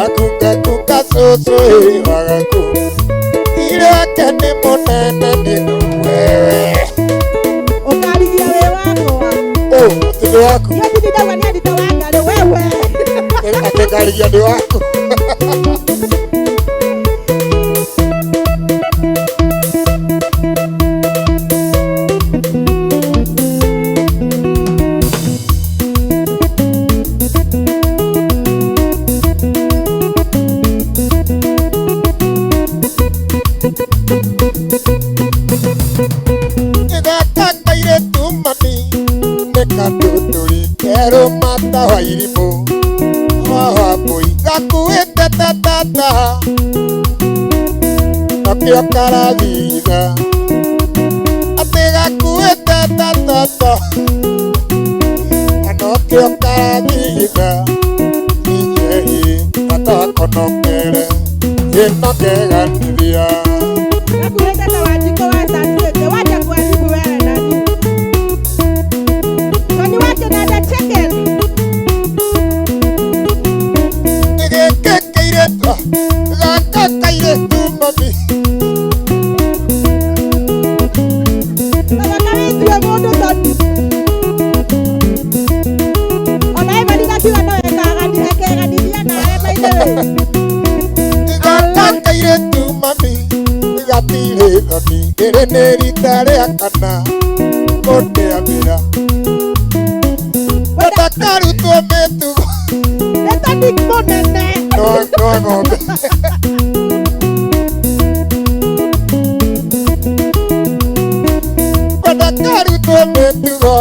Akungakunga cũcũ ĩ wagaku Thirĩ wake nĩ mũnene niĩ wewe ũkarigia wĩ wakwa. Ũ atĩ nĩ waku Iyo tindi ndauga nĩ andita wa Ngarĩ wewe. Atĩ ngarigia nĩ waku Ĩno ngeganithia. Nakuhete ta Wanjikũ wa Santweke, wacha kuharibu wewe nani. Tony wa Kĩnanda chicken. Gĩkĩ kĩirĩtu, gaka kairĩtu mami. Tondũ wĩtue mũndũ Tony. Ona Ivan ndakiuga no ekeganithia nawe by the way. Gaka kairĩtu mami gatirĩ thoni, rĩrĩ nĩ rita rĩa kana kũndĩamĩra. Wenda karutwo mĩtugo. Nĩ Tony mũnene. No no ng'ombe. Wenda karutwo mĩtugo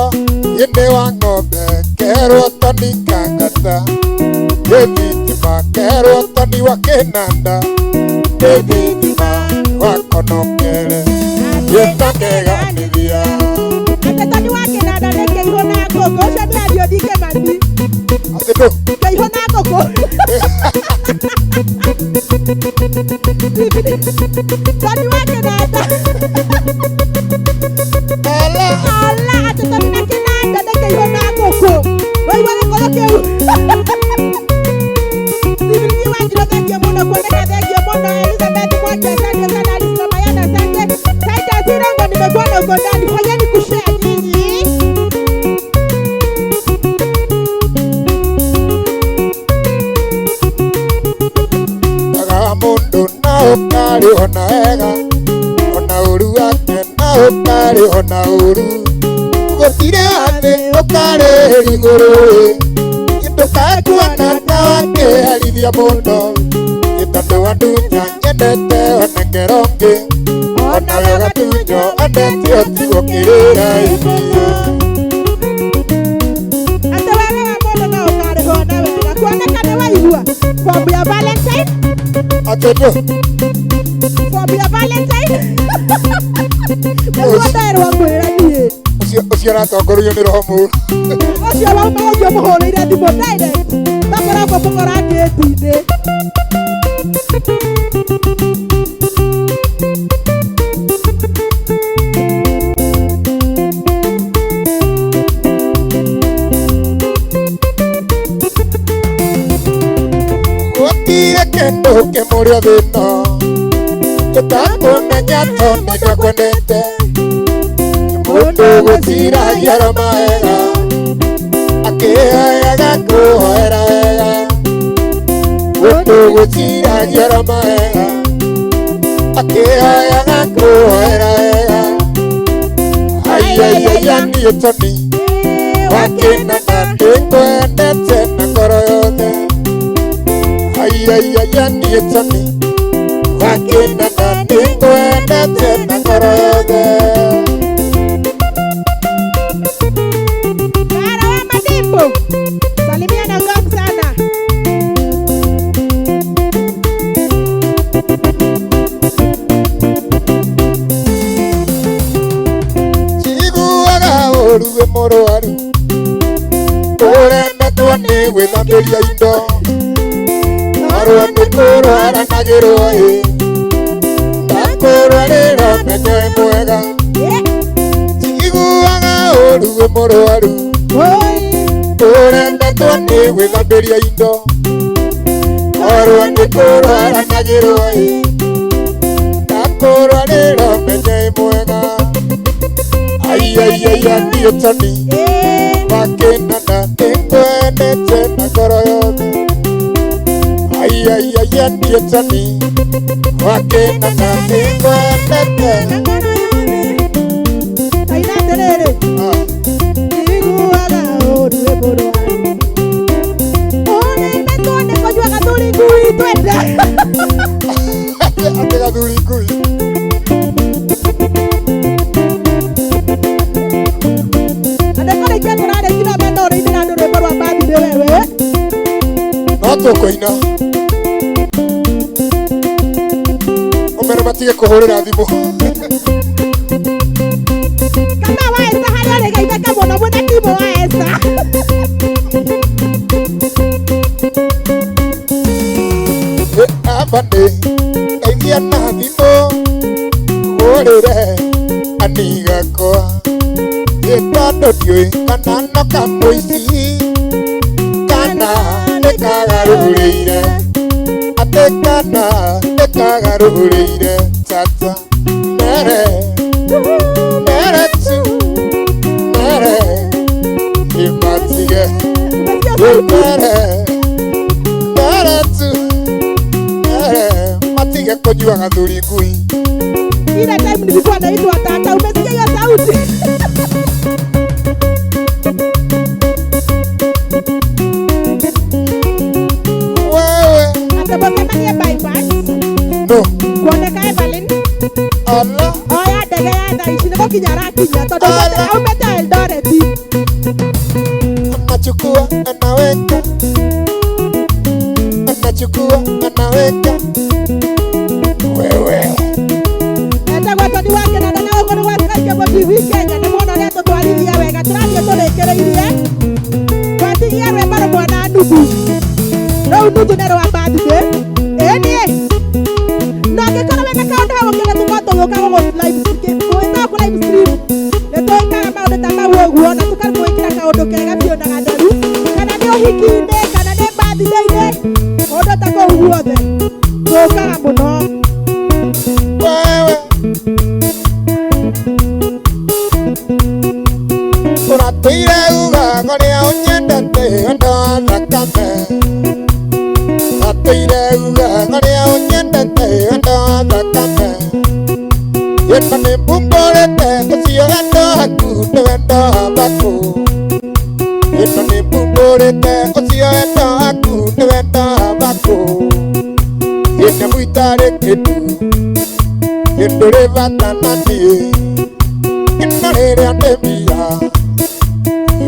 ĩnĩ wa ng'ombe, kerwo Tony kangata ĩ thitima, kerwo Tony wa kĩnanda ĩ thitima wakonokere ĩtakeganithia. Atĩ Tony wa Kĩnanda nĩ kĩihũ na ngũkũ, ũcio nĩ Ariũthi Kĩmathi. Atĩ ndũ. Kĩihũ na ngũkũ. Tony wa Kĩnanda. Ala. Ala, atĩ Tony na Kĩnanda nĩ kĩihũ na ngũkũ. Waigua gĩkũyũ kĩu? Stephen Wanjirũ, thengiũ mũno kuoneka, thengiũ mũno. Elizabeth Mwangi, asante sana. Alice Mayana, asante. Titus Irongo, nimekuona uko ndani. Fanyeni kushare nyinyi. Kaga mũndũ na ũkarĩ ona wega ona ũru wake na ũkarĩ ona ũru, gũtirĩ wa thĩ ũkarĩ igũrũ ĩ, ndũkakuona ta wakĩherithia mũno ĩ, tondũ wandunya nyendete ona ngero ngĩ, onawe ũgatunywo endete ũtigwo kĩrĩra irio. Atĩ wega wa mũndũ no ũkarĩhwo na wega. Kuoneka nĩ waigua fomu ya Valentine. Atĩ ndũ. Fomu ya Valentine nĩguo nderwo kwĩra niĩ. Ũcio ũcio ũratongorio nĩ roho mũũru. Ũcio wauma ũngĩ ũmũhũrĩire thimũ direct, makoragwo mũkora ngĩti-inĩ. Gũtirĩ kĩndũ kĩmũrĩa thĩna gĩtakũmenya tondũ nĩndakwendete, mũndũ gũciragia maega akĩhoyaga kũhoera wega, mũndũ gũciragia maega akĩhoyaga kũhoera wega. Aiaiaia niĩ Tony wa Kĩnanda ndĩkwendete na ngoro yothe. Aiaiaia niĩ Tony wa Kĩnanda ndĩkwendete na ngoro yothe. Kara wa Madimbo, salimia na gong sana. Njiguaga ũru wĩ mũrwaru ũremetwo nĩ gwĩthambĩria indo, marũa nĩ kũrwaranagĩrwo ĩ, ndakũrwarĩra menye wĩ mwega. Njiguaga ũru wĩ mũrwaru ũremetwo nĩ gwĩthambĩria indo, marũa nĩ kũrwaranagĩrwo ĩ, ndakũrwarĩra menye wĩ mwega. Aiaiaia niĩ Tony wa Kĩnanda nĩngwendete na ngoro yothe. Aiaiaia niĩ Tony wa Kĩnanda nĩngwendete. Taina atĩrĩrĩ. Ah. Njiguaga ũru wĩ mũrwaru ũremetwo nĩ kũnyua gathuri ngui twende. Atĩ gathuri ngui. Andĩkũrĩkia tũrarĩkira mena ũrĩinĩra andũ rwĩmbo rwa birthday wewe. No tũkũina ũmere matige kũhũrĩra thimũ. Kama wa Esther harĩa ũrĩ geithĩka mũno mwĩna timu wa Esther. Ĩ aba nĩ Ĩtondũ ndiũĩ kana no kamũici kana nĩkagarũrĩire atĩ kana nĩkagarũrĩire tata mere mere tu mere imatige mere mere tu mere matige kũnyua gathuri ngui. Ile time nilikuwa naitwa tata, umesikia hiyo sauti? Wewe Ataposemania bypass no kuoneka Evelyn ala oya ndege ya thaa ici nĩgũkinya arakinya tondũ Ala. aumĩte Eldoret. Anachukua anaweka anachukua anaweka wewe Etagwo Tony wa Kĩnanda na gũkũ nĩ gwa Sky Cable TV Kenya nĩ muona ũrĩa tũtwarithia wega tũrathiĩ tũrĩkĩrĩirie twatigia rwĩmbo rũmwe na nuthu rũu nuthu nĩ rwa birthday ĩĩ niĩ na angĩkorwo wĩna kaũndũ hau ũngĩenda tũkorwo tũgĩũka gũgũ kũ live stream nĩ twĩkaga maũndũ ta mau ũguo na tũkamwĩkĩra kaũndũ kega biũ na gatheru kana nĩ ũhiki-inĩ kana nĩ birthday-inĩ kũndũ ta kũu guothe tũkaga mũno. Wewe ũratũire ugaga ũrĩa ũnyendete wendo wa thakame ũratũire ugaga ũrĩa ũnyendete wendo wa thakame ĩno nĩ mbumbũrĩte ũcio wendo waku nĩ wendo wa baku ĩno nĩ mbumbũrĩte ũcio wendo waku nĩ wendo wa baku ĩno mũitarĩ kĩndũ ndũrĩ bata na niĩ ĩno rĩrĩa ndĩ mbia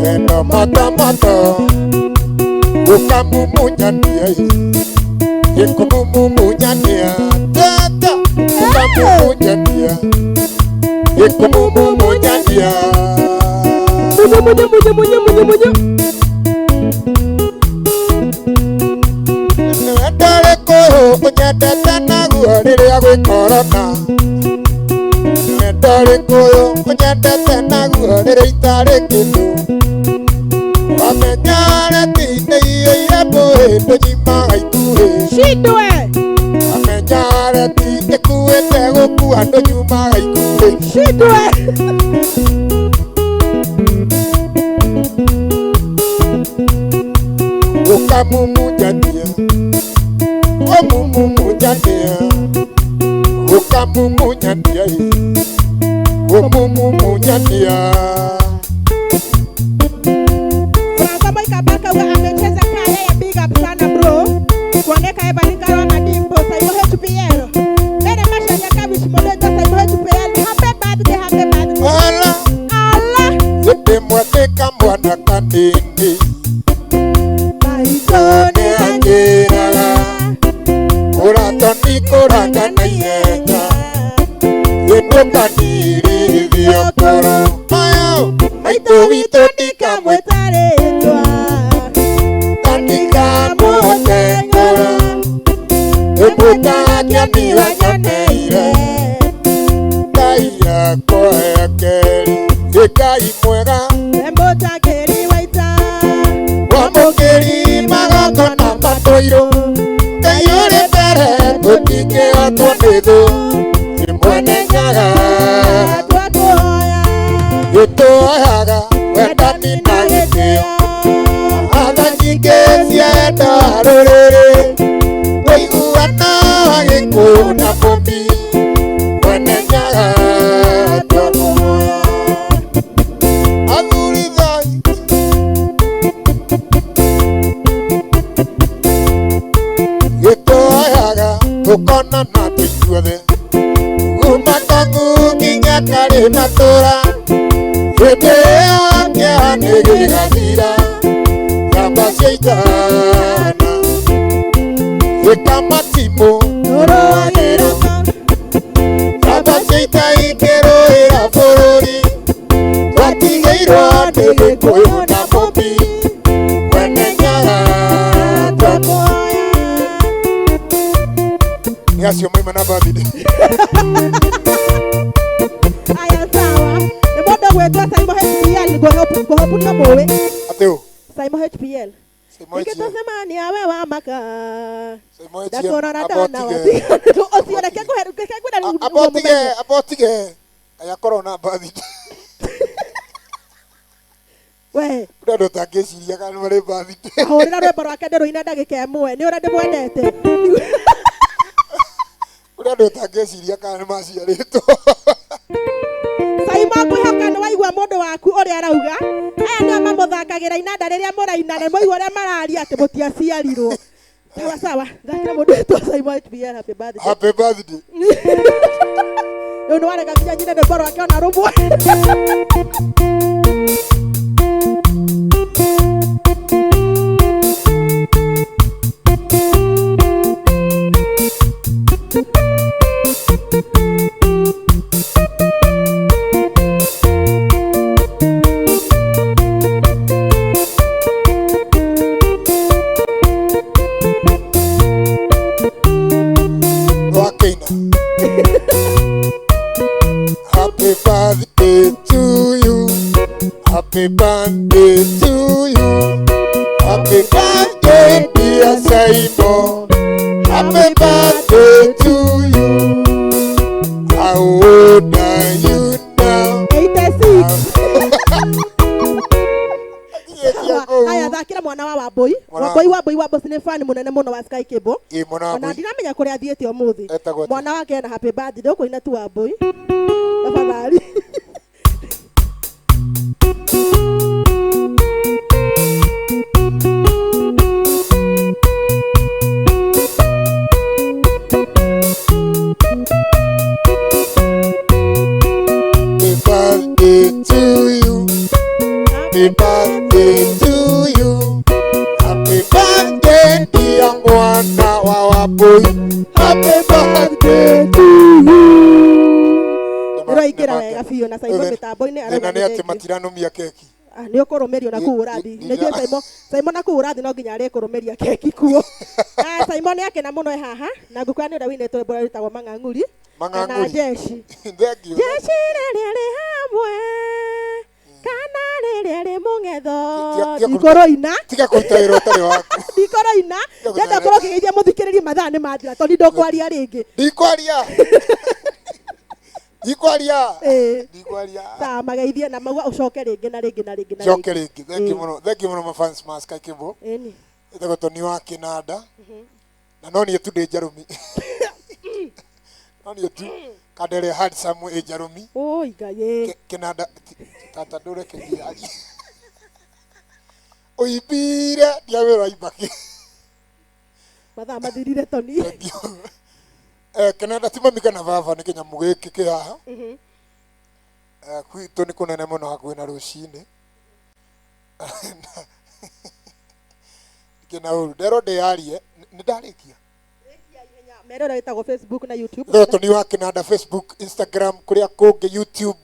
wendo motomoto ũkamumunyania ĩkũmumunyania tata ũkamumunyania ĩkũmumunyania Munyo munyo munyo munyo munyo munyo. Wendo ũrĩkũ ũnyendete naguo rĩrĩa gwĩ korona wendo ũrĩkũ ũnyendete naguo rĩrĩa itarĩ kĩndũ wamenya reti-inĩ iyũire mbũĩ ndũnyimaga ikuhĩ Shindwe. wamenya reti ĩkuĩte gũkua ndũnyumaga ikuhĩ Shindwe. Ukamumunyania omumunyania ukamumunyania omumunyania. Franco Moika Baraka huwa amecheza kaya ya big up sana bro. Kuoneka Evelyn Karona Dimpo Saibo HPL. Bene Masha Nyakabish Modeto Saibo HPL. Happy birthday, happy birthday. Ala Allah. ndĩmwandĩka mwana kanini Maitho nĩ nĩanjĩraga ũratoni kũranga na ihenya gĩtũkanirithio ngoro mayo maitũ witũ ndikamwĩta Kamwetarĩtwa. Kandikamũtengũra ĩmũtangĩaniwa nyoneire Ngai yakwa ya kerĩ nĩ Ngai mwega Mũtangĩri wa ita. wamũkĩri magongona matũirũ Ngai ũrĩ mbere tũtingĩhotwo nĩ thũ nĩ mwene nyaga Twakũhoya. gĩtũoyaga wendani na gĩtĩo atha nyingĩ cienda rũrĩrĩ ũiguano wa Gĩkũyũ na Mũmbi mwene nyaga twakũhoya athuri thai gĩtũoyaga tũkonana tũithuothe kuma Kang'u nginya karĩ matũra hĩndĩ ĩyo kĩeha nĩ gĩgathira njamba cia itana gĩkamatimũ Tũrũagĩra. njamba cia ita ikĩrũĩra bũrũri twatigĩirwo nĩ Gĩkũyũ na Mũmbi mwene nyaga Twakũhoya. Nĩ acio maima na birthday. Aya sawa. Nĩ mũndũ gwĩtwo wĩtwo Simon HPL ngũhopu no mũĩ. Atĩ ũ? Simon HPL. Simon HPL. Ingĩtũcemania we wa maka. Simon HPL, Ndakũrora amba ndona ũtige. ũcio reke ngũhe reke ngwĩre rĩu Amba nĩguo ũtige, mũmenye. amba ũtige. Aya korwo na birthday. We. Kũrĩ andũ ũtangĩciria kana nĩ marĩ birthday. Ahũrĩra rwĩmbo rwake ndĩrũine ndagĩka ĩmwe nĩ ũrĩa ndĩmwendete. Kũrĩ andũ ũtangĩciria kana nĩ maciarĩtwo. Saimo ngwĩhoka nĩ waigua mũndũ waku ũrĩa arauga. Aya nĩo mamũthakagĩra inanda rĩrĩa mũraina na mũigua ũrĩa mararia atĩ mũtiaciarirwo. Sawa sawa, thakĩra mũndũ wĩtwo Saimo HPL happy birthday. Happy birthday. Rĩu nĩ warega nginya nyine rwĩmbo rwake ona rũmwe. Wakena. Happy birthday to you. Happy birthday to you. Happy birthday, dear Simon. Happy birthday to you. How old are you now? 86. Haya thakĩra mwana wa Wambũi. Mwana wa- Wambũi Wambũi Wambũi nĩ fan mũnene mũno wa Sky Cable. Ĩ, mwana wa Ona Wambũi. ndiramenya kũrĩa athiĩte ũmũthĩ. Etagwo atĩa? Mwana wake ena happy birthday ũkũina tu Wambũi. Tafadhali. Happy birthday to you. Happy birthday to you. Happy birthday, dear mwana wa Wambũi. Happy birthday to you. Nĩroingĩra wega biũ na Saimo mĩtambo-inĩ Thĩna arauga nĩ nĩ atĩ thengiũ. matiranũmia keki. Ah, nĩ ũkũrũmĩrio na kũu ũrathi. Ni- Nĩ njũĩ Saimo, Saimo na kũu ũrathi no nginya arĩkũrũmĩria keki kuo. Ah, Saimo nĩ akena mũno e haha na ngũkũya nĩ ũrĩa wĩinĩtwo rwĩmbo rũrĩa rwĩtagwo Mang'ang'uri. Na Mang'ang'uri. jeshi. Thank you. Jeshi rĩrĩa rĩ hamwe kana rĩrĩa rĩ mũng'etho Tiga- tiga kũruta- ndikũrũina Tiga kũruta wĩra ũtarĩ waku. ndikũrũina Tiga kũruta ndenda wĩra. ũkorwo ũkĩgeithia mũthikĩrĩrie mathaa nĩ mathira tondũ ndũkwaria rĩngĩ. Ndikwaria. Ndikwaria. Ĩĩ. Ndikwaria. Sawa mageithie na mauga ũcoke rĩngĩ na rĩngĩ na rĩngĩ na Coke rĩngĩ. rĩngĩ. Thank you Ĩĩ. mũno. Thank you mũno mafans ma Sky Cable. Ĩni. Ĩtagwo Tony wa Kĩnanda. Na no niĩ tu ndĩ njarũmi. No niĩ tu. Kanda ĩrĩa handsome ĩ njarũmi. Oi Ngai ĩ. Kĩnanda tata ndũreke ngiarie. Ũimbire ndiawĩrwo aimbaki. Mathaa mathirire Tony. Thank you. Kĩnanda ti mami kana baba nĩ kĩnyamũ gĩkĩ kĩ haha. Gwitũ nĩ kũnene mũno hakuhĩ na rũcinĩ. Kĩna ũru nderwo ndĩyarie nĩ ndarĩkia. Mere ũrĩa wĩtagwo Facebook na YouTube. Rĩo Tony wa Kĩnanda Facebook, Instagram kũrĩa kũngĩ YouTube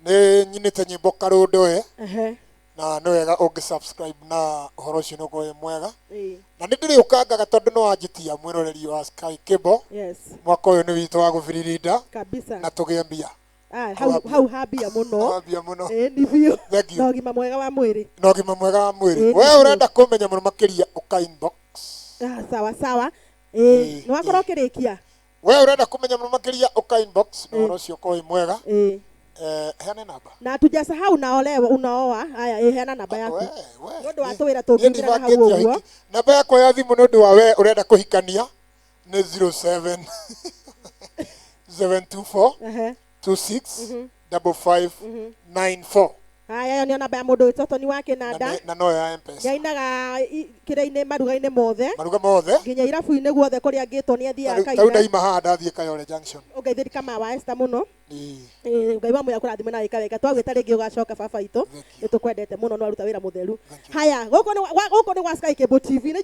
nĩ nyinĩte nyĩmbo karũndoe Ehe. na nĩ wega ũngĩ subscribe na ũhoro ũcio nĩ ũkorwo wĩ mwega. Ĩĩ. Na nĩ ndĩrĩũkangaga tondũ nĩ wanjĩtia mwĩroreri wa Sky Cable. Yes. Mwaka ũyũ nĩ witũ wa gũbiririnda Kabisa. na tũgĩe mbia. Ah, hau hau hambia mũno. Hambia mũno. Ĩĩ ni biũ. Thank you. Na ũgima mwega wa mwĩrĩ. Na ũgima mwega wa mwĩrĩ. Ĩĩ, We nĩ biũ. ũrenda kũmenya mũno makĩria ũka inbox. Ah, sawa sawa. Ĩĩ, Ĩĩ, nĩ wakorwo ũkĩrĩkia. We ũrenda kũmenya mũno makĩria ũka inbox na ũhoro ũcio ũkorwo wĩ mwega. Ĩĩ. Heane namba. Na tujasahau unaolewa unaoa. Haya, ĩĩ heana namba yaku. We, we. Nĩ ũndũ wa tũwĩra Niĩ tũngĩingĩra na hau ndibangĩte ũguo. ũhiki. Namba yakwa ya thimũ nĩ ũndũ wa we ũrenda kũhikania nĩ 07 724 Ehe. 26 55 94. Haya, ĩyo nĩyo namba ya mũndũ wĩtwo Tony wa Na Kĩnanda. na no ya M-Pesa. Nĩainaga kĩrĩa-inĩ maruga-inĩ mothe. Maruga mothe. Nginya irabu-inĩ guothe kũrĩa angĩtwo nĩ athiaga Tarĩu akaina. ndaima haha ndathiĩ Kayole Junction. Ũngeithĩri kama wa Esther mũno. Ĩĩ. Ĩĩ, Ngai wa muya kũrathime na wĩka wega twagwĩta rĩngĩ ũgacoka baba itũ Thank you. nĩ tũkwendete mũno nĩ waruta wĩra mũtheru. Thank you. Haya, gũkũ nĩ gũkũ nĩ gwa Sky Cable TV nĩ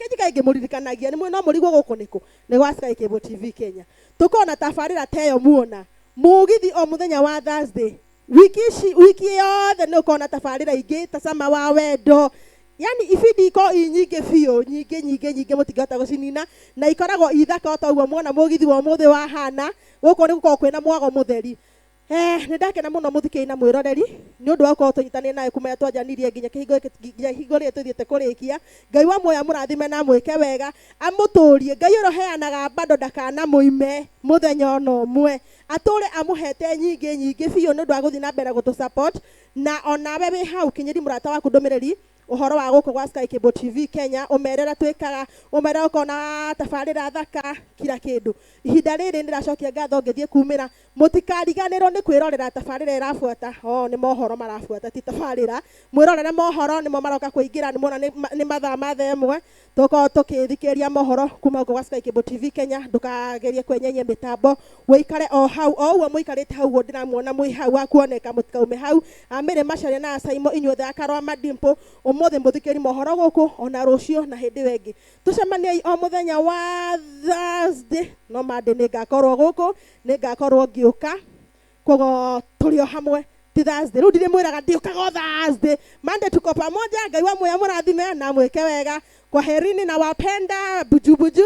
njikae ngĩmũririkanagia nĩ no mũrigwo gũkũ nĩkũ nĩ gwa Sky Cable TV Kenya. Tũkorwo na tabarĩra ta ĩyo muona mũgithi o mũthenya wa Thursday wiki ici wiki yothe nĩ ũkorwo na tabarĩra ingĩ ta cama wa wendo yani ibindi ikorwo i nyingĩ biũ nyingĩ nyingĩ nyingĩ mũtingĩhota gũcinina na ikoragwo ithaka o ta ũguo muona mũgithi wa ũmũthĩ wahana gũkũ nĩ gũkorwo kwĩna mwago mũtheri. Nĩ ndakena mũno mũthikĩri na mwĩroreri nĩ ũndũ wa gũkorwo tũnyitanĩire nawe kuma rĩrĩa twanjanirie nginya kĩhingo gĩkĩ, nginya ihingo rĩrĩ tũthiĩte kũrĩkia. Ngai wa muoyo amũrathime na amwĩke wega, amũtũrie. Ngai ũrĩa ũheanaga bado ndakanamũime mũthenya ona ũmwe, atũre amũhete nyingĩ nyingĩ biũ nĩ ũndũ wa gũthiĩ na mbere gũtũ support. Na onawe wĩ hau kinyĩri mũrata waku ndũmĩrĩri ũhoro wa gũkũ gwa Sky Cable TV Kenya, ũmere ũrĩa twĩkaga, ũmere ũkorwo na tabarĩra thaka, kila kĩndũ. Ihinda rĩrĩ nĩndĩracokia ngatho ngĩthiĩ kumĩra, mũtikariganĩrwo nĩ kwĩrorera tabarĩra ĩrabuata. Oh, nĩ mohoro marabuata, ti tabarĩra. Mwĩrorere mohoro nĩmo maroka kũingĩra, nĩmwona nĩ mathaa ma thaa ĩmwe tũkorwo tũkĩthikĩrĩria mohoro kuma gũkũ gwa Sky Cable TV Kenya. Ndũkagerie kwenyenyia mĩtambo, wĩikare o hau o ũguo mũikarĩte hau ũguo ndĩramuona mwĩ hau wa kuoneka, mũtikaume hau. Amĩrĩ Macharia na Saimo inyuothe akarwa Madimpo, ũmũthĩ mũthikĩri mohoro gũkũ ona rũciũ na hĩndĩ ĩyo ĩngĩ. Tũcemaniei o mũthenya wa Thursday, no Monday nĩngakorwo gũkũ, nĩngakorwo ngĩũka, koguo tũrĩ o hamwe. Ti Thursday rĩu ndirĩmwĩraga ndiũkaga o Thursday, Monday tuko pamoja. Ngai wa muoyo amũrathime na mwĩke wega. Kwaherini na wapenda bujubuju,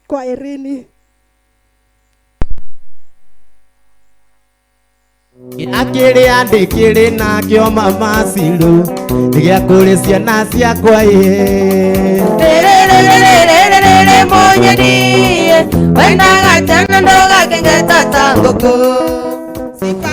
kwaherini. Akĩrĩa ndĩkĩrĩ nakĩo mama Ciru nĩ gĩa kũrĩ ciana ciakwa ĩ. Rĩrĩrĩrĩrĩrĩrĩ mũnyeni wendaga tena ndũgakenge tata ngũkũ. Sifa.